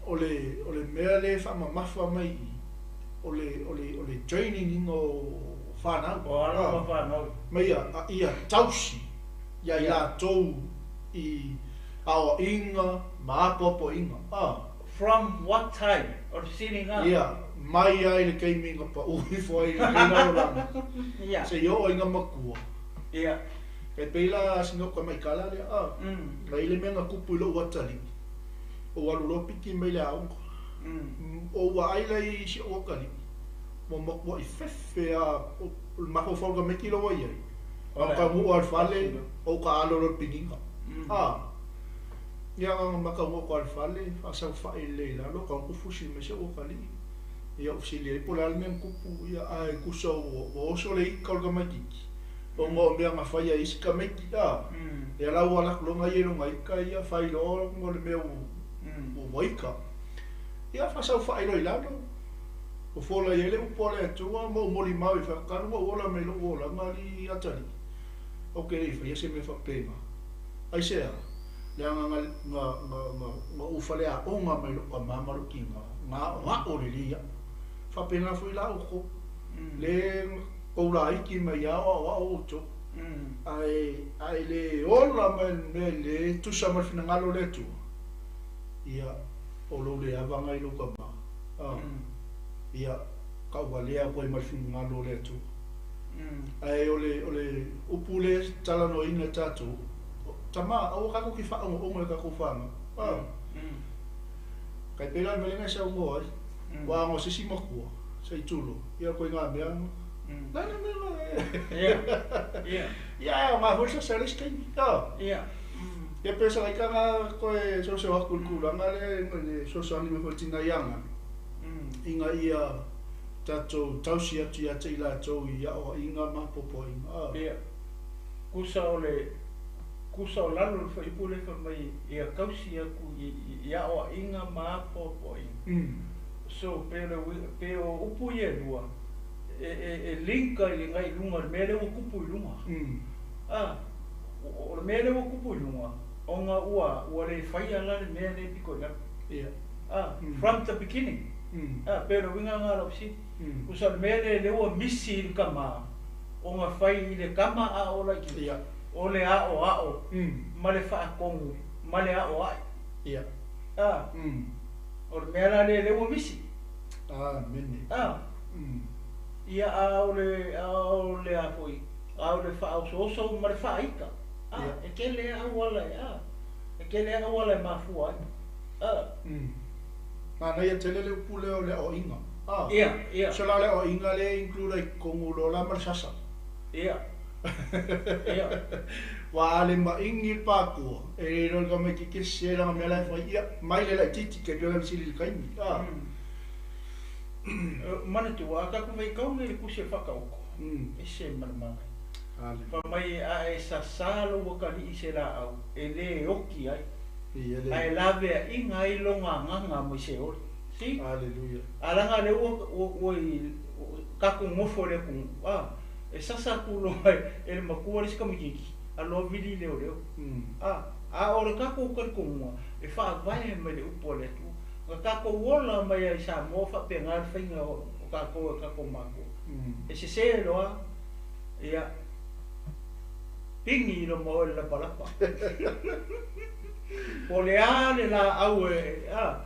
S2: o le, o le mea lea e faamamafa mai i i, o le, o le, o le training ina o fanau.
S3: O alo ma fanau.
S2: Ma ia, ia tausi ia i latou i aoaiga ma apoapoaiga.
S3: From what time? O le fesiliga.
S2: Ia, mai lava i le taimi na pau ifo ai i lenei lalolagi, seia oo ai na matua. E pei la sina ou tamaikala lea, na i ai le mea na tupu i lou atalii, ou alu loa piki mai le aoga. Ou vaai la i si ou atalii, ua matuai fefe lava, o le mafaufau o le tamaiti la ua i ai, na o taunuu lava i le fale, ou taalo loa i le piniga. Ia na ona mataunuu atu lava i le fale, faasaofai lelei i lalo, taunuu fusi mai si ou atalii. Ia ou fesili ai po o le a le mea na tupu, ia ae tusa ua oso le ika o le tamaitiiti, ona o mea na faia e isi tamaiti, a. Ia la ua alu atu loa ia i lona ika ia fai loa ona o le mea ua ika. Ia faasaofai loa i lalo, ua fola i ai le upu a le Atua ma ou molimau i fai atu, talu ona ou ola mai lou olaga alii atalii, ou te le i faia se mea faapena. Aisea? Leaga na, na, na, na, na ou faleaoga mai lou tama ma lou tina, na aoao lelei au. Faapena foi la outou, le tou laiti mai lava o aoao outou. Ae, ae le ola mai le mea le tusa ma le finagalo o le Atua, ia, o lou le ava na i lou tama. Ia, tauvalea atu ai ma le finagalo o le Atua. Ae o le, o le upu lea e talanoaina e tatou, tama, aua tatou te faaogaoga i tatou fanau. Kai pei la o le mea lea na e saunoa ai, aua ana o se isi matua, se i tulou, ia o ituaiga mea na. Le a le mea na e. Ia ae aoga foi le sasa i le isi taimi. Ia pei o se laita na toe soso atu i le tulaga lea i le fesoasoani mai foi i le tina ia Galu, ina ia tatou tausi atu ia te i latou i aoaiga ma apoapoaiga.
S3: Ia, kusa o le, kusa o lalo o le fuaiupu lea fai mai ia tausi atu i aoaiga ma apoapoaiga. So, pe o le uiga, pe o upu ia e lua, e link i le agai i luga i le mea lea ua tupu i luga. O le mea lea ua tupu i luga, ona ua le faia la le mea lea e pito i lalo. From the beginning. Pei o le uiga lena o lau fesili. Tusa o le mea lea lea ua misi i le tama, ona fai i le tama a o laitiiti, o le aoao ma le faatonu ma le aoai. O le mea la lea lea ua misi.
S2: Amene.
S3: Ia, a o le, a o le a foi, a o le faaosooso ma le faaita. E tele lava auala e, e tele lava auala e mafua ai.
S2: Manaia tele le upu lea o le aoaiga.
S3: Ia, ia.
S2: So la o le aoaiga lea e include ai totonu loa la ma le sasa.
S3: Ia. Ia.
S2: Ua a le maini le patua, e le iloa e le tamaitiiti e sese lana mea la e fai, ia, mai le laitiiti, tai pei ona fesili i le taimi.
S3: Manatua, a tatou vaitau nei i le tusi a le Faataoto, e ese ma le manaia. Fai mai, a e sasā lou atalii i se laau e le oti ai, ae laveaiga ai lona agaga mai Seoli. See? A leaga lea ua i tatou nofo i le atunuu, a, e sasa atu loa e le matua le isi tamaitiiti, alu loa vili leoleo. A, a o le tatou talitonuga, e faavae mai le upu a le Atua. Na tatou ola mai ai i Samoa o faapena le faiga o tatou e tatou matua. E sese loa, ia, pigi i loma oe le lapalapa. Po o le a le laau e, a,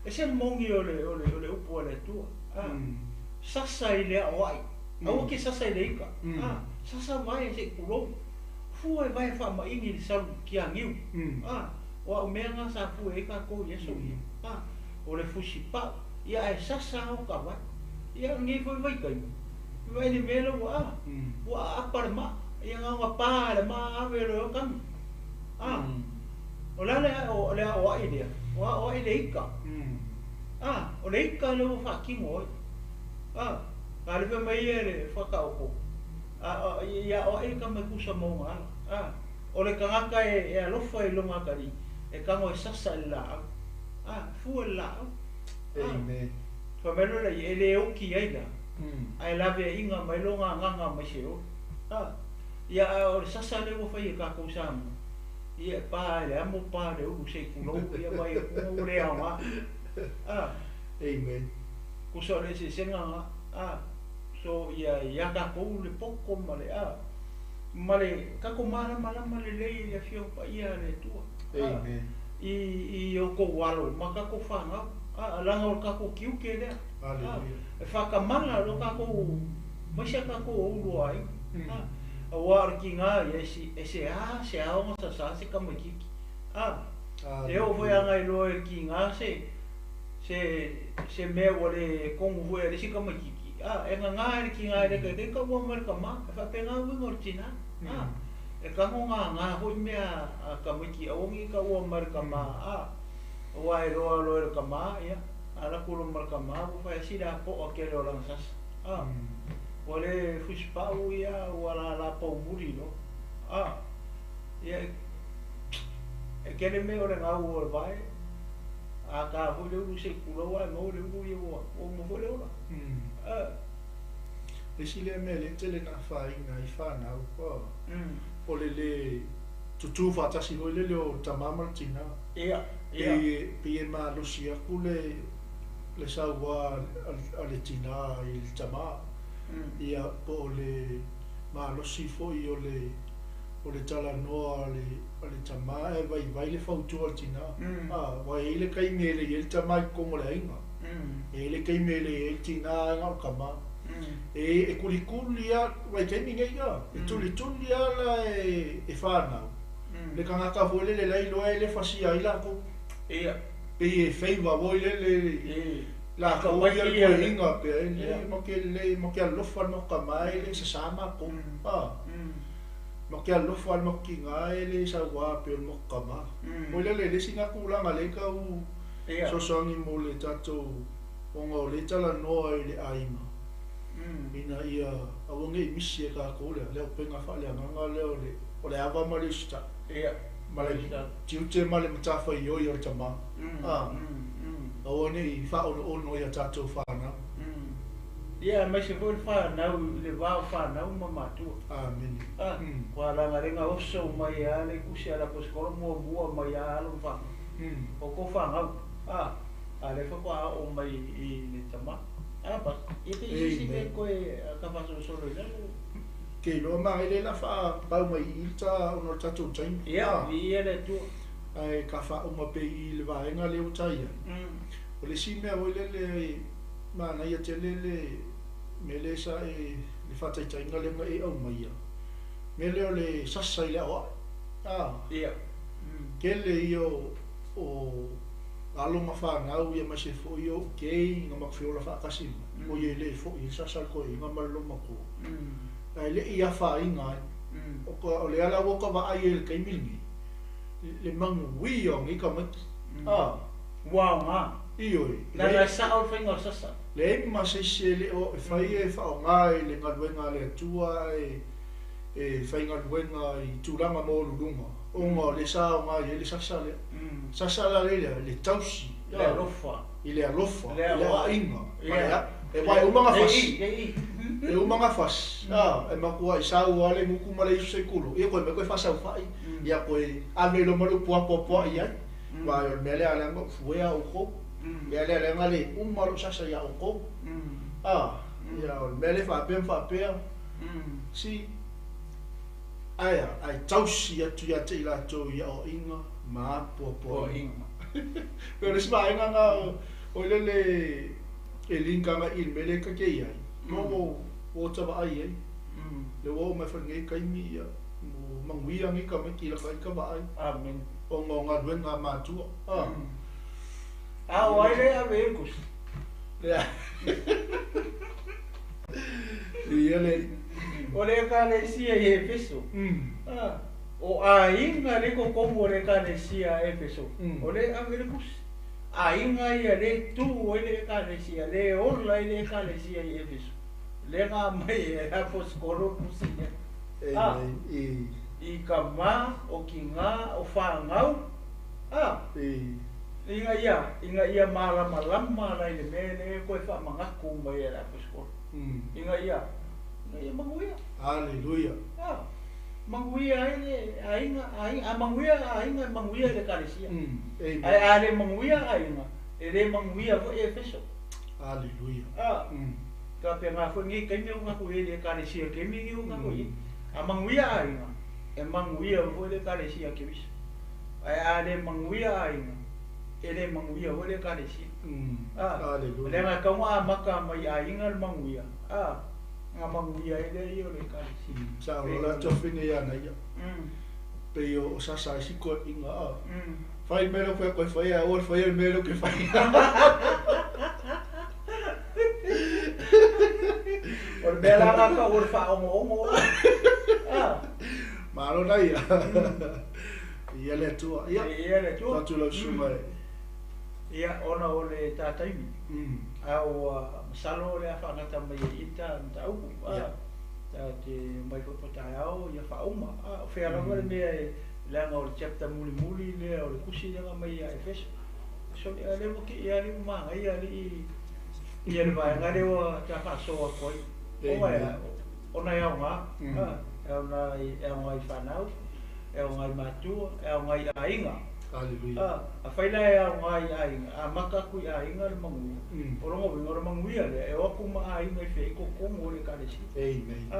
S3: ese le moni o le, o le, o le upu a le Atua. A, sasa i le aoai. Aua ke sasa i le ika. A, sasa vae se i pulou. Fua e vae faamaini i le salu ki aniu. A, o au mea na sa fua ai tatou i aso ia. A, o le fusi pau. Ia ae sasa o ka vae. Ia o lenei foi vaitaimi, vaai le mea lea ua a, ua aapa le maa. Ia na ona pa le maa ave loa e kanu. A, o le a le le aoai lea? O aoai le ika. A, o le ika lea ua faatino ai. A, a le fai mai ia le Faataoto, a, ia aoai le tama e tusa ma ona ala. A, o le tagata e alofa i lona atalii, e tago e sasa i le laau. A, fua i le laau. A, fai mai loa lea, e le oti ai la, ae laveaiga mai lona agaga mai Seoli. A. Ia a o le sasa lea ua fai e tatou Samoa, ia e pa i le amo pa i le ulu se i tulou ia vaai atu ua le aoga. A.
S2: Amen.
S3: Tusa o le eseesega lena. A. So ia ia tatou le poto ma le a ma le tatou malamalama lelei i le Afioga Paia a le Atua. A.
S2: Amen.
S3: I i outou alo ma tatou fanau. A, leaga o le tatou tiute lea. A.
S2: Hallelujah.
S3: E faatamala lo tatou aemaise a tatou ulu o aiga. A. Aua o le tiga ia e se a se aoga sasa se tamaititi. A. E oo foi
S2: Hallelujah.
S3: a na iloa e le tiga se se se mea ua le tonu foi a le isi tamaititi. A. E gagā i le tiga e le taitai taua mai le tama. E faapena uiga o le tina. A. E tago gagā foi mea a tamaiti aua ne i taua mai le tama. A. Aua e iloa loa e le tama, ia, a alu atu loa ma le tama ua fai lava sina po'a tele o lana sasa. A. Ua le fusipau ia ua lala poumuli loa. A. Ia e tele mea o le gau o le vae, a ta foi le ulu se i tulou ae maua le ulu ia ua uma foi le ola. A.
S2: Le isi lea mea lea e tele ina afaina ai fanau, o le lē tutū faatasi foi lele o le tamā ma le tinā.
S3: Ia, ia.
S2: Pei e pei e malosi atu le le sauā a le tinā i le tamā. Ia po o le malosi foi o le o le talanoa a le a le tamā ae vaivai le fautua a le tinā. Aua e i ai le taimi e le i ai le tamā i totonu o le aiga. E i ai le taimi e le i ai le tinā ae na o le tamā. E e tulikuli lava vaitaimi nei a, e tulituli lava la e e fanau le tagata foi lele la e iloa e le fasia ai latou.
S3: Ia.
S2: Pei e favour foi lele
S3: E.
S2: latou ia le
S3: Tamaiti ia le.
S2: toeaina pea e le
S3: Ia.
S2: ma ke le ma ke alofa le matou tama e le sasā matou. Ma ke alofa le matou tinā e le sauā pei o le matou tama. Foi lele le isi lena tulaga lea e tau
S3: Ia.
S2: fesoasoani mo le tatou ona o lea e talanoa i le aiga ina ia aua ne i misi e tatou le le auupega faaleagaga lea o le o le ava ma le usitai
S3: Ia.
S2: ma le tiute ma le matafaioi o le tamā. Aua ne i faaonoono i a tatou fanau.
S3: Ia, aemaise foi le fanau i le va o fanau ma matua.
S2: Amene.
S3: A, ua leaga lea na oso mai lava le tusi a le aposetolo muamua mai lava alo ma fanau. O tou fanau, a, a lea faatoa oo mai i le tama. A, basi, ia pe i se isi mea
S2: Amen.
S3: toe ta faasolosolo i lalo.
S2: Ke iloa magai lea o le a faapau mai i i le ta ona o le tatou taimi.
S3: Ia, viia le Atua.
S2: Ae ka faauma pea i i le vaega lea ua ta i ai. O le isi mea foi lele manaia tele le mea lea sa e le faataitaiga lea na e aumaia, mea lea o le sasa i le aoai.
S3: Ia.
S2: Tele ia o o alo ma fanau ia aemaise foi o kei na matou feola faatasi mai, oiai le foi i le sasa le toeaina ma le loomatua. Ae le i afaina ai. O ka o lea la ua ta vaai ai i le taimi lenei, le manuia o nei tamaiti.
S3: Ua aoga.
S2: Ioe.
S3: Leaga e sao le faiga o le sasa.
S2: Leai ma se isi e le o e fai e faaaoga i le galuega a le Atua ae e faigaluega i tulaga maualuluga ona o lea sa aoga i ai le sasa lea. Sasa la lea le tausi
S3: Le alofa.
S2: i le alofa,
S3: Le
S2: i le
S3: aoai.
S2: aoaiga ma le a e aua e uma ona
S3: Le
S2: fasi.
S3: i, le i.
S2: E uma ona fasi, e matua i sau lava le gutu ma le isu se i tulou, ia koe mai koe faasaufai, ia koe ave loa ma le upu apoapoai i ai. Aua o le mea lea leaga ou fuea outou, mea lea leaga le uma lou sasa ia outou. Ia o le mea lea faapea ma faapea, si ae a, ae tausi atu ia te i latou i aoaiga ma apoapoaiga. Pei o le isi vaega lena o lele e link agai i le mea lea ta te i ai, mo ua ota vaai i ai. Le ua oo mai foi i lenei taimi, ia, ua manuia nei tamaiti i laka ita vaai
S3: Amene.
S2: ona o galuega a matua.
S3: A o ai lea e ave i ai le tusi?
S2: Lea. Ia le.
S3: O le Ekalesia i Efeso. A, o aiga lea e i totonu o le Ekalesia a Efeso, o lea e ave i ai le tusi. Aiga ia lea e tu ai le Ekalesia, lea e ola ai le Ekalesia i Efeso. Lea na aumai e le aposetolo le tusi lea. A,
S2: Amen. E.
S3: i tama, o tinā, o fanau, a, ina ia, ina ia malamalama la i le mea lea e toe faamanatu mai e le aposetolo. Ina ia, ina ia manuia.
S2: Haleluia.
S3: A. Manuia ai le aiga, aiga, a manuia aiga, e manuia i le ekalesia.
S2: Amen.
S3: Ae a le manuia aiga, e le manuia foi Efeso.
S2: Aleluia.
S3: Faapena foi lenei taimi ua tatou i ai i le ekalesia i le taimi lenei ua tatou i ai. A manuia aiga, e manuia foi le ekalesia a Keriso. Ae a le manuia aiga, e le manuia foi le ekalesia.
S2: Aleluia.
S3: Leaga e tatau ona amata mai aiga le manuia, ona manuia ai lea o le ekalesia.
S2: Sa o la tofi ia na ia. Pe o sasa ai siko inga a. Fai mele ko ko fai a o fai mele ko fai.
S3: O le mea la na ka o le whaongo
S2: Malo na ia. Ia le atua. Ia.
S3: Ia le atua.
S2: Tatu lau susuga e.
S3: Ia, ona o le tataimi. A ua masalo o le a faagata mai ai i ta mataupu. Ta te mai foi po taeao ia faauma. O fea lava le mea e leaga o le chapter mulimuli lea o le tusi lea na aumai ia Efeso. Soli a lea ua kii lava alii ua manaia alii ia le vaega lea ua ta faasoa atu ai. Ona ona e aoga, e aoga e aoga i fanau, e aoga i matua, e aoga i aiga.
S2: Hallelujah.
S3: Afai la e aoga i aiga, amata atu i aiga le manuia. O lona uiga o le manuia lea e o atu ma aiga i fea i totonu o le ekalesia.
S2: Amen.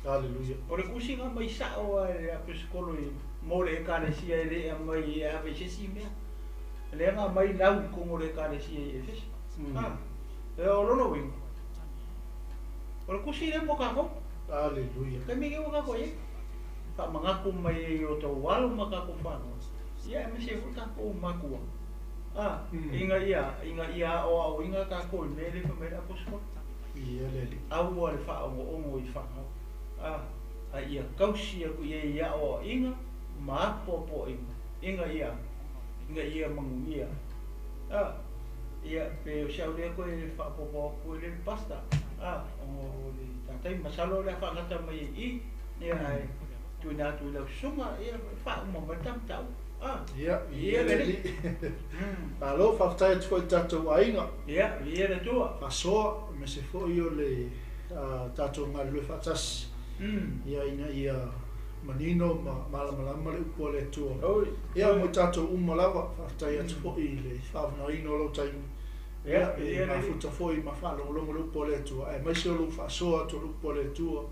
S2: Hallelujah.
S3: O le tusi na aumai sao lava e le aposetolo i mo le ekalesia e le aumai e ave i se isi mea. Lea na aumai lau i totonu o le ekalesia i Efeso. O lona uiga, o le tusi lea mo tatou.
S2: Hallelujah.
S3: Taimi nei ua tatou i ai. Faamanatu mai ai i o tou alo ma tatou fanau. Ia aemaise ai foi tatou matua. Ina ia, ina ia aoaoina tatou i mea lea e fai mai ai le aposetolo.
S2: Ia le Alii.
S3: Aua le faaogo'ogo i fanau. A ia tausi atu i ai i aoaoina ma apoapoaiga, ina ia, ina ia manuia. Ia, pe o si au lea toe faaopoopo atu foi lea le pastor, ona o le tatai, masalo o le a faagata mai ai i i, ia ae tuuina atu i lau susuga, ia faauma mai le ta mataupu.
S2: Ia,
S3: Ia le Alii.
S2: Malo, faafetai atu foi i le tatou aiga.
S3: Ia, viia le Atua.
S2: Faasoa, aemaise foi o le tatou galulue faatasi. Ia, ina ia manino ma malamalama le upu a le Atua. Ia, mo i tatou uma lava, faafetai atu foi i le faavanoaina o lou taimi. Ia, e mafuta foi ma faalogologo le upu a le Atua, aemaise o lou faasoa atu o le upu a le Atua.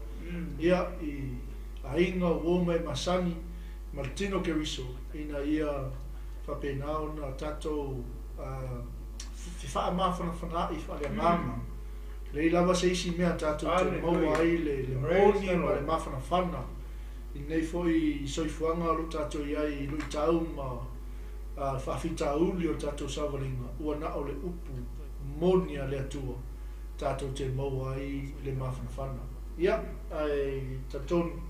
S2: Ia, i aiga, uo ma e masani, ma le tino Keriso, ina ia faapena ona tatou fefaamafanafanaai faaleagaga. Leai lava se isi mea tatou te maua ai le moni ma le mafanafana i lenei foi soifuaga o lo o tatou i ai i luitau ma faafitauli o le tatou savaliga, ua na o le upu moni a le Atua tatou te maua ai le mafanafana. Ia, ae talitonu,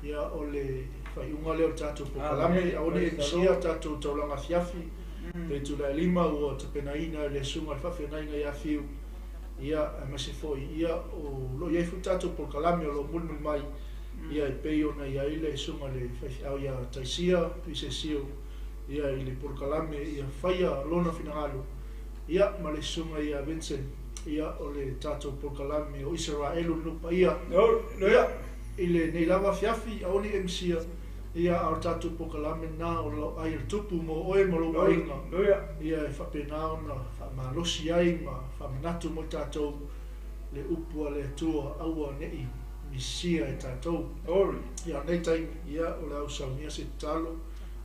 S2: ia, o le faaiuga lea o le tatou polokalame, aua ne i misia tatou taulaga afiafi, le itula e 5 ua tapenaina e le susuga i le faafeagaiga ia Fiu, ia, aemaise foi, ia, o lo o i ai foi tatou polokalame o lo o mulimuli mai, ia, e pei ona i ai le susuga i le faifeau ia Taisia Visesio, ia, i le polokalame ia faia lona finagalo, ia, ma le susuga ia Vincent, ia, o le tatou polokalame o Isaraelu le nuu paia, ia, i lenei lava afiafi, aua ne i misia, ia, a o le tatou polokalame lena o lo ai o le tupu mo oe ma lou aiga, ia, e faapena ona faamalosi ai ma faamanatu mo i tatou le upu a le Atua, aua ne i misia e tatou. Ia, o lenei taimi, ia, o le a usaunia se tatalo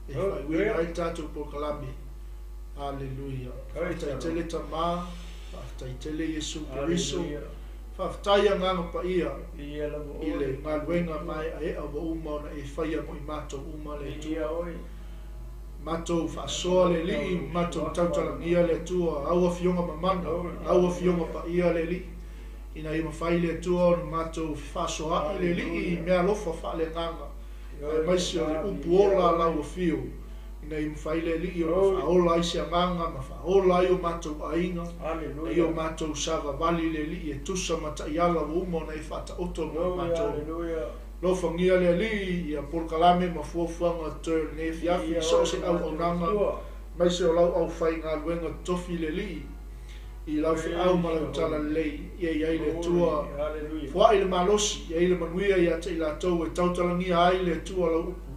S2: e faaiuina ai le tatou polokalame. Aleluia. Faafetai tele Tama, faafetai tele Iesu Keriso, faafetai Agaga Paia i le galuega maeaea ua uma ona e faia mo i matou uma le Atua. Matou faasoa le Alii, matou tautalagia le Atua, au afioga mamana, au afioga paia le Alii, ina ia mafai le Atua ona matou fefaasoaai le Alii i meaalofa faaleagaga, aemaise o le upu ola a lau afio, ina ia mafai le Alii ona faaola ai se agaga ma faaola ai o matou aiga, ina ia o matou savavali le Alii e tusa ma taiala ua uma ona e faataoto mo i matou. Lofagia le Alii ia polokalame ma fuafuaga totoe o lenei afiafi i so o se auaunaga, aemaise o lau aufaigaluega totofi le Alii, I lau feau ma lau talalelei, ia i ai le Atua. Foai le malosi, ia i le manuia ia te i latou e tautalagia ai le Atua lau upu,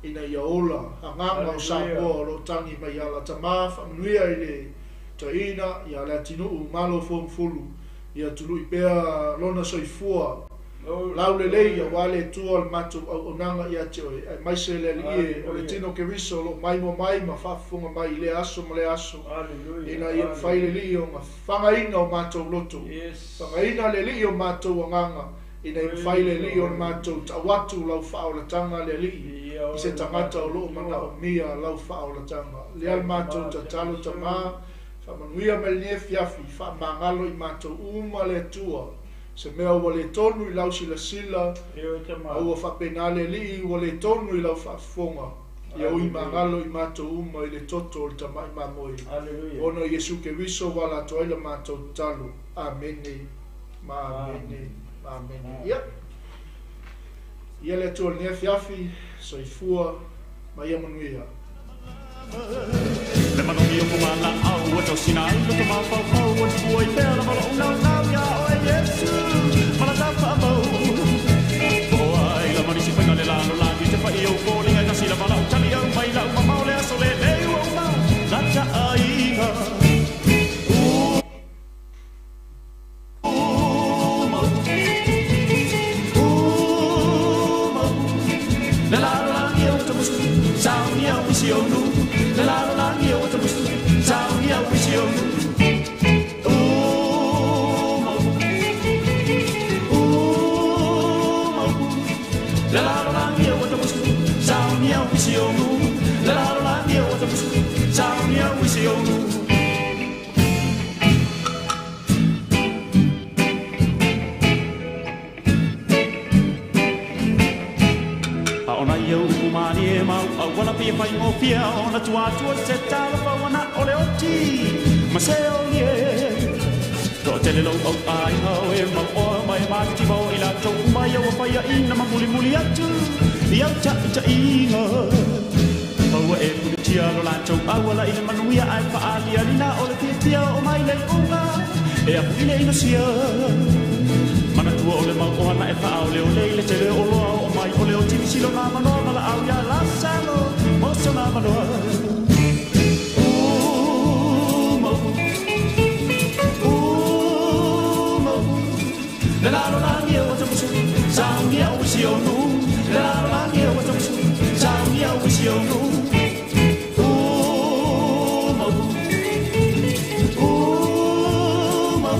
S2: ina ia ola agaga o Samoa o lo o tagi mai ala. Tama, faamanuia i le toeaina ia Leatinuu Malo Fomufulu, ia tului pea lona soifua laulelei aua le Atua o le matou auaunaga ia te oe, aemaise le Alii e o le tino Keriso o lo o maimoa mai ma faafofoga mai i lea aso ma lea aso, ina ia mafai le Alii ona fagaina o matou loto, fagaina le Alii o matou agaga, ina ia mafai le Alii o le matou tau atu lau faaolataga le Alii i se tagata o lo o manaomia lau faaolataga. Lea le matou tatalo, Tama, faamanuia mai lenei afiafi, faamagalo i matou uma le Atua, se mea ua le tonu i lau silasila, a ua faapena le Alii ua le tonu i lau faafofoga, ia ui magalo i matou uma i le toto o le Tamai Mamoe. Ona o Iesu Keriso ua ala atu ai la matou tatalo. Amene ma amene ma amene. Ia, ia le Atua i lenei afiafi, soifua ma ia manuia.
S1: Le manogi o fugalaau ua tausina ai loto mafaufau ua tupu ai pea lava lo'u naunau iā oe Iesu ma lata faamau po o ai lava nisi faiga le lalolagi te fa'i ou foliga e tasi lava la'u tali au mai la'u mamao le aso lenei ua uma lata aiga uma uma le lalolagi e ua tamusu saunia o isi ou nuu le lalolagi e ua tamusu saunia o isi ou nuu uma uma le lalolagi e ua tamusu saunia o isi ou nuu le lalolagi e ua tamusu saunia o isi ou nuu. A o nai au upu malie mau auala pei e faigofie ona tua atu o se talofa ua na o le oti ma se oli e. Toatele lou au aiga o e mauoa ma e matitiva o i latou uma ia ua faiaina ma mulimuli atu i au taʻitaʻiga. Maua e pulitia lo latou auala i le manuia ae faalialina o le fiafia o mai le iuga e apu i le inosia. Manatua o le mau ohana e faaoleole i le tele o loa o mai o le oti misilo na manoa ma laau ia Lasalo mo sona manoa. Uma, uma, le lalolagi e ua tamusu, saunia o isi ou nuu. Le lalolagi e ua tamusu, saunia o isi ou nuu. Uma, uma,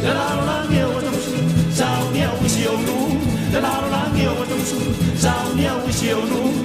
S1: le lalolagi e ua tamusu, saunia o isi ou nuu. Le lalolagi e ua tamusu, saunia o isi ou nuu.